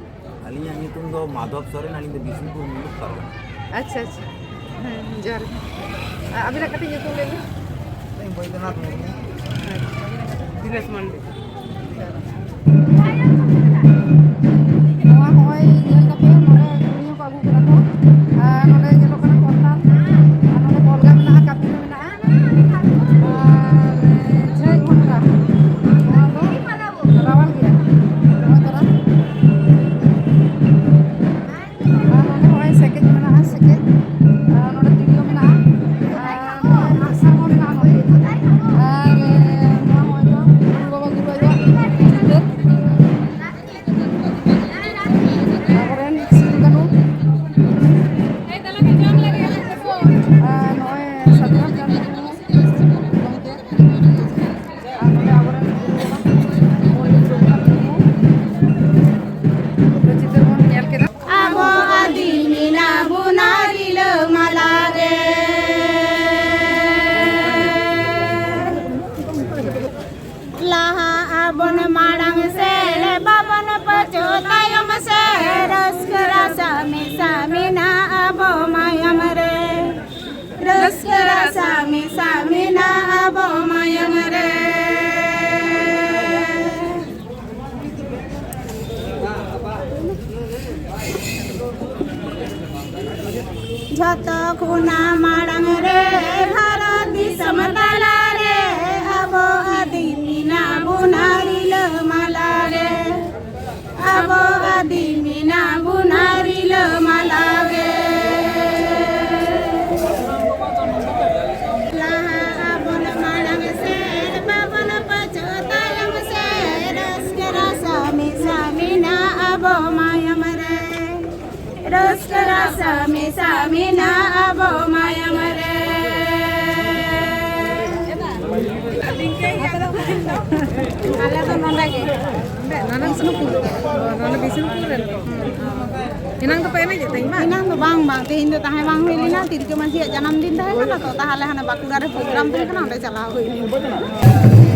ᱟᱹᱞᱤᱧᱟᱜ ᱧᱩᱛᱩᱢ ᱫᱚ ᱢᱟᱫᱷᱚᱵ ᱥᱚᱨᱮᱱ, ᱟᱹᱞᱤᱧ ᱫᱚ ᱵᱤᱥᱱᱩᱯᱩᱨ ᱢᱩᱞᱩᱠ ᱯᱟᱨᱜᱟᱱᱟ᱾ ᱟᱪᱪᱷᱟ, ᱟᱪᱪᱷᱟ᱾ ᱦᱮᱸ, ᱡᱚᱦᱟᱨ ᱜᱮ᱾ ᱟ-, ᱟᱹᱵᱤᱱᱟᱜ ᱠᱟᱹᱴᱤᱡ ᱧᱩᱛᱩᱢ ᱞᱟᱹᱭ ᱵᱤᱱ᱾ ᱤᱧ ᱵᱳᱭᱫᱚᱱᱟᱛᱷ ᱢᱩᱨᱢᱩ᱾ ᱫᱤᱱᱮᱥ ᱢᱟᱱᱰᱤ᱾ ᱱᱚᱣᱟ ᱦᱚᱸᱜᱼᱚᱭ ᱧᱮᱞ ᱫᱟᱯᱮ, ᱱᱚᱰᱮ ᱠᱩᱲᱤ ᱦᱚᱸᱠᱚ ᱟᱹᱜᱩ ᱠᱟᱫᱟ ᱠᱚ᱾ ᱟᱨ ᱱᱚᱰᱮ ᱧᱮᱞᱚᱜ ᱠᱟᱱᱟ ᱠᱚᱨᱛᱟᱞ, ᱟᱨ ᱱᱚᱰᱮ ᱵᱚᱞᱜᱟ ᱢᱮᱱᱟᱜᱼᱟ, ᱠᱟᱹᱯᱤ ᱢᱮᱱᱟᱜᱼᱟ, ᱟᱨ ᱡᱷᱟᱹᱭ ᱜᱷᱚᱱᱴᱟ, ᱱᱚᱣᱟ ᱫᱚ ᱨᱟᱣᱟᱞ ᱜᱮᱭᱟ᱾ ᱱᱚᱣᱟ ᱛᱚᱨᱟ᱾ ᱟᱨ ᱱᱚᱰᱮ ᱦᱚᱸᱜᱼᱚᱭ ᱥᱮᱠᱮᱡ ᱢᱮᱱᱟᱜᱼᱟ, ᱥᱮᱠᱮᱡ᱾ ᱟᱨ ᱱᱚᱰᱮ ᱛᱤᱨᱭᱳ ᱢᱮᱱᱟᱜᱼᱟ᱾ ᱟᱨ ᱱᱚᱜᱼᱚᱭ ᱟᱜᱼᱥᱟᱨ ᱦᱚᱸ ᱢᱮᱱᱟᱜᱼᱟ ᱱᱚᱰᱮ᱾ ᱟᱨ ᱱᱚᱣᱟ ᱦᱚᱸᱜᱼᱚᱭ ᱫᱚ ᱜᱩᱨᱩ ᱵᱟᱵᱟ ᱜᱩᱨᱩ ᱟᱭᱳᱣᱟᱜ ᱪᱤᱛᱟᱹᱨ᱾ ᱟᱵᱚᱨᱮᱱ ᱥᱤᱫᱩ ᱠᱟᱹᱱᱦᱩ᱾ ᱟᱨ ᱱᱚᱜᱼᱚᱭ ᱥᱟᱹᱫᱷᱩ ᱨᱟᱢᱪᱟᱸᱫᱽ ᱢᱩᱨᱢᱩ ᱜᱚᱢᱠᱮ᱾ ᱟᱨ ᱱᱚᱰᱮ ᱟᱵᱚᱨᱮᱱ ᱜᱩᱨᱩ ᱵᱟᱵᱟ ᱯᱚᱱᱰᱤᱛ ᱨᱚᱜᱷᱩᱱᱟᱛᱷ ᱢᱩᱨᱢᱩ᱾ ᱪᱤᱛᱟᱹᱨ ᱵᱚᱱ ᱧᱮᱞ ᱠᱮᱫᱟ᱾ ᱟᱵᱚ ᱟᱹᱫᱤᱢ ᱮᱱᱟ ᱵᱚᱱᱟ ᱨᱤᱞᱟᱹᱢᱟᱞᱟ ᱨᱮ᱾ ᱞᱟᱦᱟ ᱟᱵᱚᱱ ᱢᱟᱲᱟᱝ ᱥᱮᱫ, ᱵᱟᱵᱚᱱ ᱯᱟᱹᱪᱷᱩ ᱛᱟᱭᱚᱢ ᱥᱮᱫ, ᱨᱟᱹᱥᱠᱟᱹ ᱨᱟᱥᱟ ᱢᱮᱥᱟ ᱢᱮᱱᱟᱜ ᱟᱵᱚ ᱢᱟᱭᱟᱢ ᱨᱮ᱾ ᱨᱟᱹᱥᱠᱟᱹ ᱨᱟᱥᱟ ᱢᱮᱥᱟ ᱢᱮᱱᱟᱜ ᱟᱵᱚ ᱢᱟᱭᱟᱢ ᱨᱮ᱾ ᱡᱷᱚᱛᱚ ᱠᱷᱚᱱᱟᱜ ᱢᱟᱲᱟᱝ ᱨᱮ ᱵᱷᱟᱨᱚᱛ ᱫᱤᱥᱚᱢ ᱛᱟᱞᱟ ᱨᱮ ᱟᱵᱚ ᱟᱹᱫᱤᱢ ᱮᱱᱟ ᱵᱚᱱᱟ ᱨᱤᱞᱟᱹᱢᱟᱞᱟ ᱨᱮ᱾ ᱟᱵᱚ ᱟᱹᱫᱤᱢ ᱮᱱᱟ ᱵᱚᱱᱟ ᱨᱤᱞᱟᱹᱢᱟᱞᱟ ᱜᱮ᱾ ᱞᱟᱦᱟ ᱟᱵᱚᱱ ᱢᱟᱲᱟᱝ ᱥᱮᱫ, ᱵᱟᱵᱚᱱ ᱯᱟᱹᱪᱷᱩ ᱛᱟᱭᱚᱢ ᱥᱮᱫ, ᱨᱟᱹᱥᱠᱟᱹ ᱨᱟᱥᱟ ᱢᱮᱥᱟ ᱢᱮᱱᱟᱜ ᱟᱵᱚ ᱢᱟᱭᱟᱢ ᱨᱮ᱾ ᱨᱟᱹᱥᱠᱟᱹ ᱨᱟᱥᱟ ᱢᱮᱥᱟ ᱢᱮᱱᱟᱜ ᱟᱵᱚ ᱢᱟᱭᱟᱢ ᱨᱮ᱾ ᱟᱞᱮ ᱫᱚ ᱱᱚᱰᱮ ᱱᱚᱰᱮ ᱵᱤᱥᱱᱩᱯᱩᱨ, ᱱᱚᱰᱮ ᱵᱤᱥᱱᱩᱯᱩᱨ ᱨᱮᱱ ᱜᱮ᱾ ᱮᱱᱟᱝ ᱫᱚᱯᱮ ᱮᱱᱮᱡᱮᱫ ᱛᱟᱦᱮᱸ ᱵᱟᱝ? ᱮᱱᱟᱝ ᱫᱚ ᱵᱟᱝ, ᱵᱟᱝ, ᱛᱮᱦᱮᱧ ᱫᱚ ᱛᱟᱦᱮᱸ ᱵᱟᱝ ᱦᱩᱭ ᱞᱮᱱᱟ, ᱛᱤᱞᱠᱟᱹ ᱢᱟᱹᱡᱷᱤᱭᱟᱜ ᱡᱟᱱᱟᱢ ᱫᱤᱱ ᱛᱟᱦᱮᱸ ᱠᱟᱱᱟ ᱛᱚ, ᱛᱟᱦᱚᱞᱮ ᱦᱟᱱᱮ ᱵᱟᱸᱠᱩᱲᱟ ᱨᱮ ᱯᱨᱳᱜᱨᱟᱢ ᱛᱟᱦᱮᱸ ᱠᱟᱱᱟ, ᱚᱸᱰᱮ ᱪᱟᱞᱟᱣ ᱦᱩᱭ ᱞᱮᱱᱟ᱾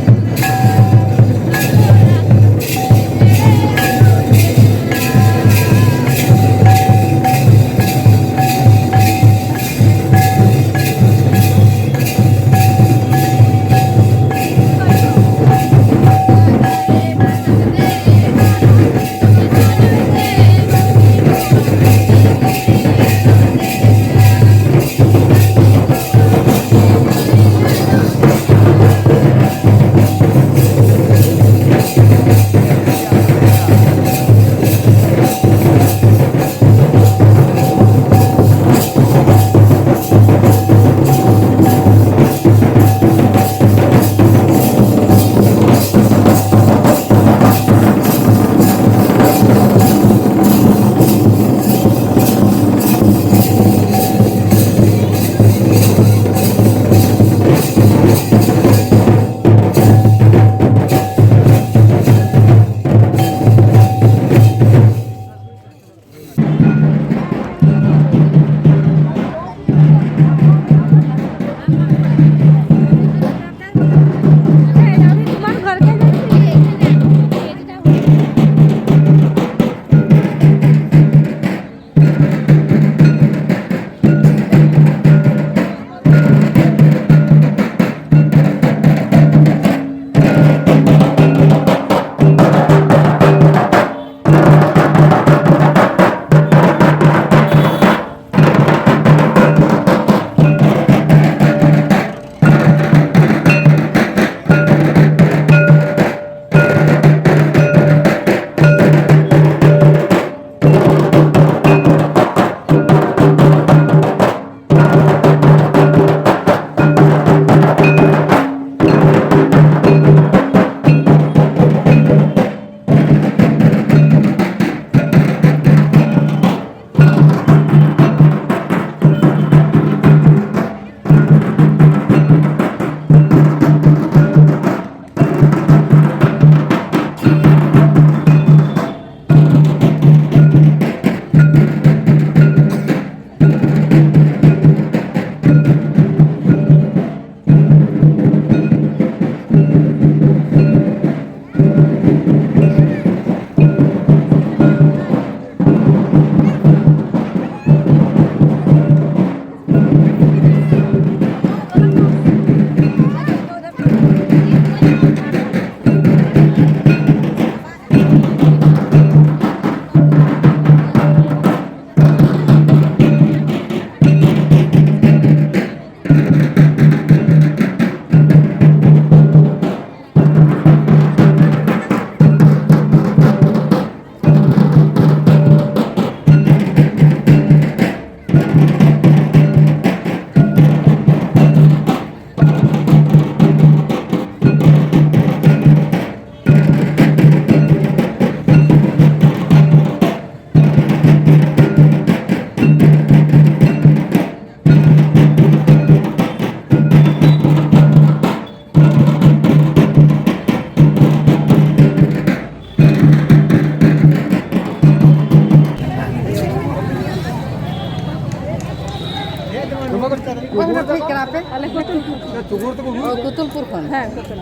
ᱦᱮᱸ, ᱥᱟᱛᱨᱟᱭ᱾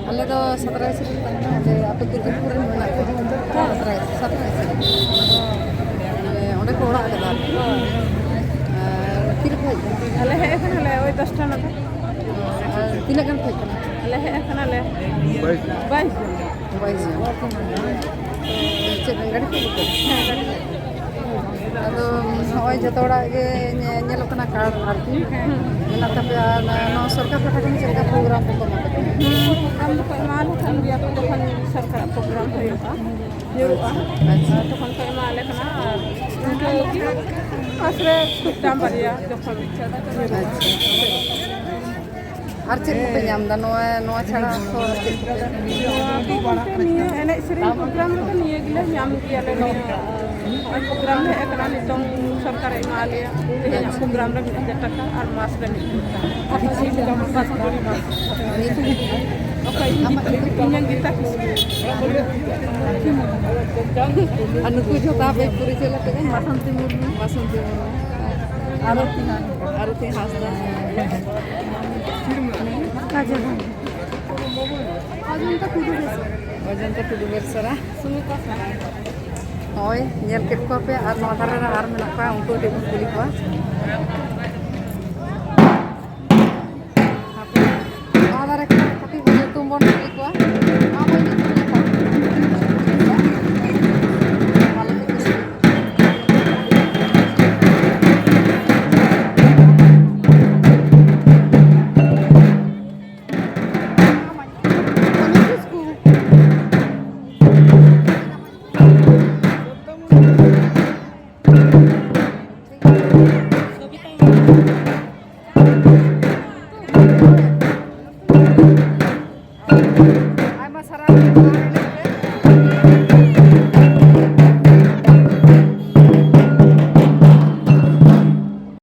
ᱟᱞᱮ ᱫᱚ ᱥᱟᱛᱨᱟᱭ ᱥᱮᱫ ᱨᱮᱱ ᱠᱟᱱᱟ ᱞᱮ, ᱚᱸᱰᱮ ᱟᱯᱮ ᱫᱩᱨᱜᱟᱯᱩᱨ ᱨᱮᱱ ᱢᱮᱱᱟᱜ ᱠᱚᱣᱟ᱾ ᱦᱮᱸ᱾ ᱥᱟᱛᱨᱟᱭ, ᱥᱟᱛᱨᱟᱭ ᱥᱮᱫ᱾ ᱢᱟᱱᱮ ᱚᱸᱰᱮ ᱠᱚ ᱚᱲᱟᱜ ᱟᱠᱟᱫᱟ᱾ ᱦᱮᱸ᱾ ᱟᱨ ᱛᱤ ᱨᱮᱯᱮ ᱦᱮᱡ ᱟᱠᱟᱱᱟ? ᱟᱞᱮ ᱦᱮᱡ ᱟᱠᱟᱱᱟᱞᱮ ᱳᱭ ᱫᱚᱥᱴᱟ ᱱᱟᱜᱟᱫ᱾ ᱟᱨ ᱛᱤᱱᱟᱹᱜ ᱜᱟᱱ ᱯᱮ ᱦᱮᱡ ᱟᱠᱟᱱᱟ? ᱟᱞᱮ ᱦᱮᱡ ᱟᱠᱟᱱᱟᱞᱮ ᱵᱟᱭᱤᱥ ᱡᱚᱱ᱾ ᱵᱟᱭᱤᱥ ᱡᱚᱱ᱾ ᱪᱮᱫ ᱜᱟᱹᱰᱤ ᱯᱮ ᱤᱫᱤ ᱠᱮᱫᱟ? ᱦᱮᱸ, ᱜᱟᱹᱰᱤ᱾ ᱟᱫᱚ ᱱᱚᱜᱼᱚᱭ ᱡᱚᱛᱚ ᱦᱚᱲᱟᱜ ᱜᱮ ᱧᱮ-, ᱧᱮᱞᱚᱜ ᱠᱟᱱᱟ ᱠᱟᱨᱰ ᱟᱨᱠᱤ ᱢᱮᱱᱟᱜ ᱛᱟᱯᱮᱭᱟ᱾ ᱟᱨ ᱱᱚᱣᱟ ᱥᱚᱨᱠᱟᱨ ᱯᱟᱦᱴᱟ ᱠᱷᱚᱱ ᱪᱮᱫ ᱞᱮᱠᱟ ᱯᱨᱳᱜᱨᱟᱢ ᱠᱚᱠᱚ ᱮᱢᱟ ᱯᱮ ᱠᱟᱱᱟ? ᱦᱩᱸ, ᱯᱨᱳᱜᱨᱟᱢ ᱫᱚᱠᱚ ᱮᱢᱟ ᱞᱮ ᱠᱟᱱ ᱜᱮᱭᱟ ᱠᱚ, ᱡᱚᱠᱷᱚᱱ ᱥᱚᱨᱠᱟᱨᱟᱜ ᱯᱨᱳᱜᱨᱟᱢ ᱦᱩᱭᱩᱜᱼᱟ, ᱦᱩᱭᱩᱜᱼᱟ, ᱟᱪᱪᱷᱟ᱾ ᱛᱚᱠᱷᱚᱱ ᱠᱚ ᱮᱢᱟ ᱞᱮ ᱠᱟᱱᱟ᱾ ᱟᱨ ᱤᱱᱠᱟᱹ ᱜᱮ ᱢᱟᱥ ᱨᱮ ᱢᱤᱫᱴᱟᱝ ᱵᱟᱨᱭᱟ ᱡᱚᱠᱷᱚᱱ ᱦᱩᱭᱩᱜᱼᱟ᱾ ᱟᱪᱪᱷᱟ᱾ ᱟᱨ ᱪᱮᱫ ᱠᱚᱯᱮ ᱧᱟᱢ ᱮᱫᱟ ᱱᱚᱣᱟ, ᱱᱚᱣᱟ ᱪᱷᱟᱲᱟ ᱟᱨᱦᱚᱸ ᱟᱨ ᱪᱮᱫ ᱠᱚᱯᱮ? ᱱᱚᱣᱟ ᱠᱚ ᱵᱚᱞᱛᱮ ᱱᱤᱭᱟᱹ ᱮᱱᱮᱡ ᱥᱮᱨᱮᱧ ᱯᱨᱳᱜᱨᱟᱢ ᱨᱮᱫᱚ ᱱᱤᱭᱟᱹ ᱜᱮᱞᱮ ᱧᱟᱢ ᱜᱮᱭᱟᱞᱮ᱾ ᱱᱤᱭᱟᱹ ᱱᱚᱜᱼᱚᱭ ᱯᱨᱳᱜᱨᱟᱢ ᱞᱮ ᱦᱮᱡ ᱟᱠᱟᱱᱟ, ᱱᱤᱛᱚᱝ ᱥᱚᱨᱠᱟᱨᱮ ᱮᱢᱟ ᱞᱮᱭᱟ ᱛᱮᱦᱮᱧᱟᱜ ᱯᱨᱳᱜᱨᱟᱢ ᱨᱮ ᱢᱤᱫ ᱦᱟᱡᱟᱨ ᱴᱟᱠᱟ ᱟᱨ ᱢᱟᱥ ᱨᱮ ᱢᱤᱫ ᱦᱟᱡᱟᱨ ᱴᱟᱠᱟ᱾ ᱚᱠᱚᱭ? ᱤᱧᱟᱹᱝ ᱜᱤᱛᱟ ᱠᱤᱥᱠᱩ᱾ ᱟᱨ ᱱᱩᱠᱩ ᱡᱷᱚᱛᱚ ᱟᱯᱮ ᱯᱚᱨᱤᱪᱚᱭ ᱞᱮᱯᱮ ᱠᱟᱱᱟ? ᱵᱟᱥᱚᱱᱛᱤ ᱢᱩᱨᱢᱩ᱾ ᱵᱟᱥᱚᱱᱛᱤ ᱢᱩᱨᱢᱩ᱾ ᱟᱨᱚᱛᱤ ᱦᱟᱸᱥᱫᱟ᱾ ᱟᱨᱚᱛᱤ ᱦᱟᱸᱥᱫᱟ᱾ ᱚᱡᱚᱱᱛᱟ ᱴᱩᱰᱩ ᱵᱮᱥᱨᱟ᱾ ᱚᱡᱚᱱᱛᱟ ᱴᱩᱰᱩ ᱵᱮᱥᱨᱟ᱾ ᱥᱩᱢᱤᱛᱟ ᱥᱚᱨᱮᱱ᱾ ᱦᱳᱭ, ᱧᱮᱞ ᱠᱮᱫ ᱠᱚᱣᱟ ᱯᱮ, ᱟᱨ ᱱᱚᱣᱟ ᱫᱷᱟᱨᱮ ᱨᱮ ᱟᱨ ᱢᱮᱱᱟᱜ ᱠᱚᱣᱟ, ᱩᱱᱠᱩ ᱠᱟᱹᱴᱤᱡ ᱵᱚᱱ ᱠᱩᱞᱤ ᱠᱚᱣᱟ᱾ ᱦᱟᱯᱮ, ᱱᱚᱣᱟ ᱫᱷᱟᱨᱮ ᱠᱷᱚᱱ ᱠᱟᱹᱴᱤᱡ ᱧᱩᱛᱩᱢ ᱵᱚᱱ ᱠᱩᱞᱤ ᱠᱚᱣᱟ᱾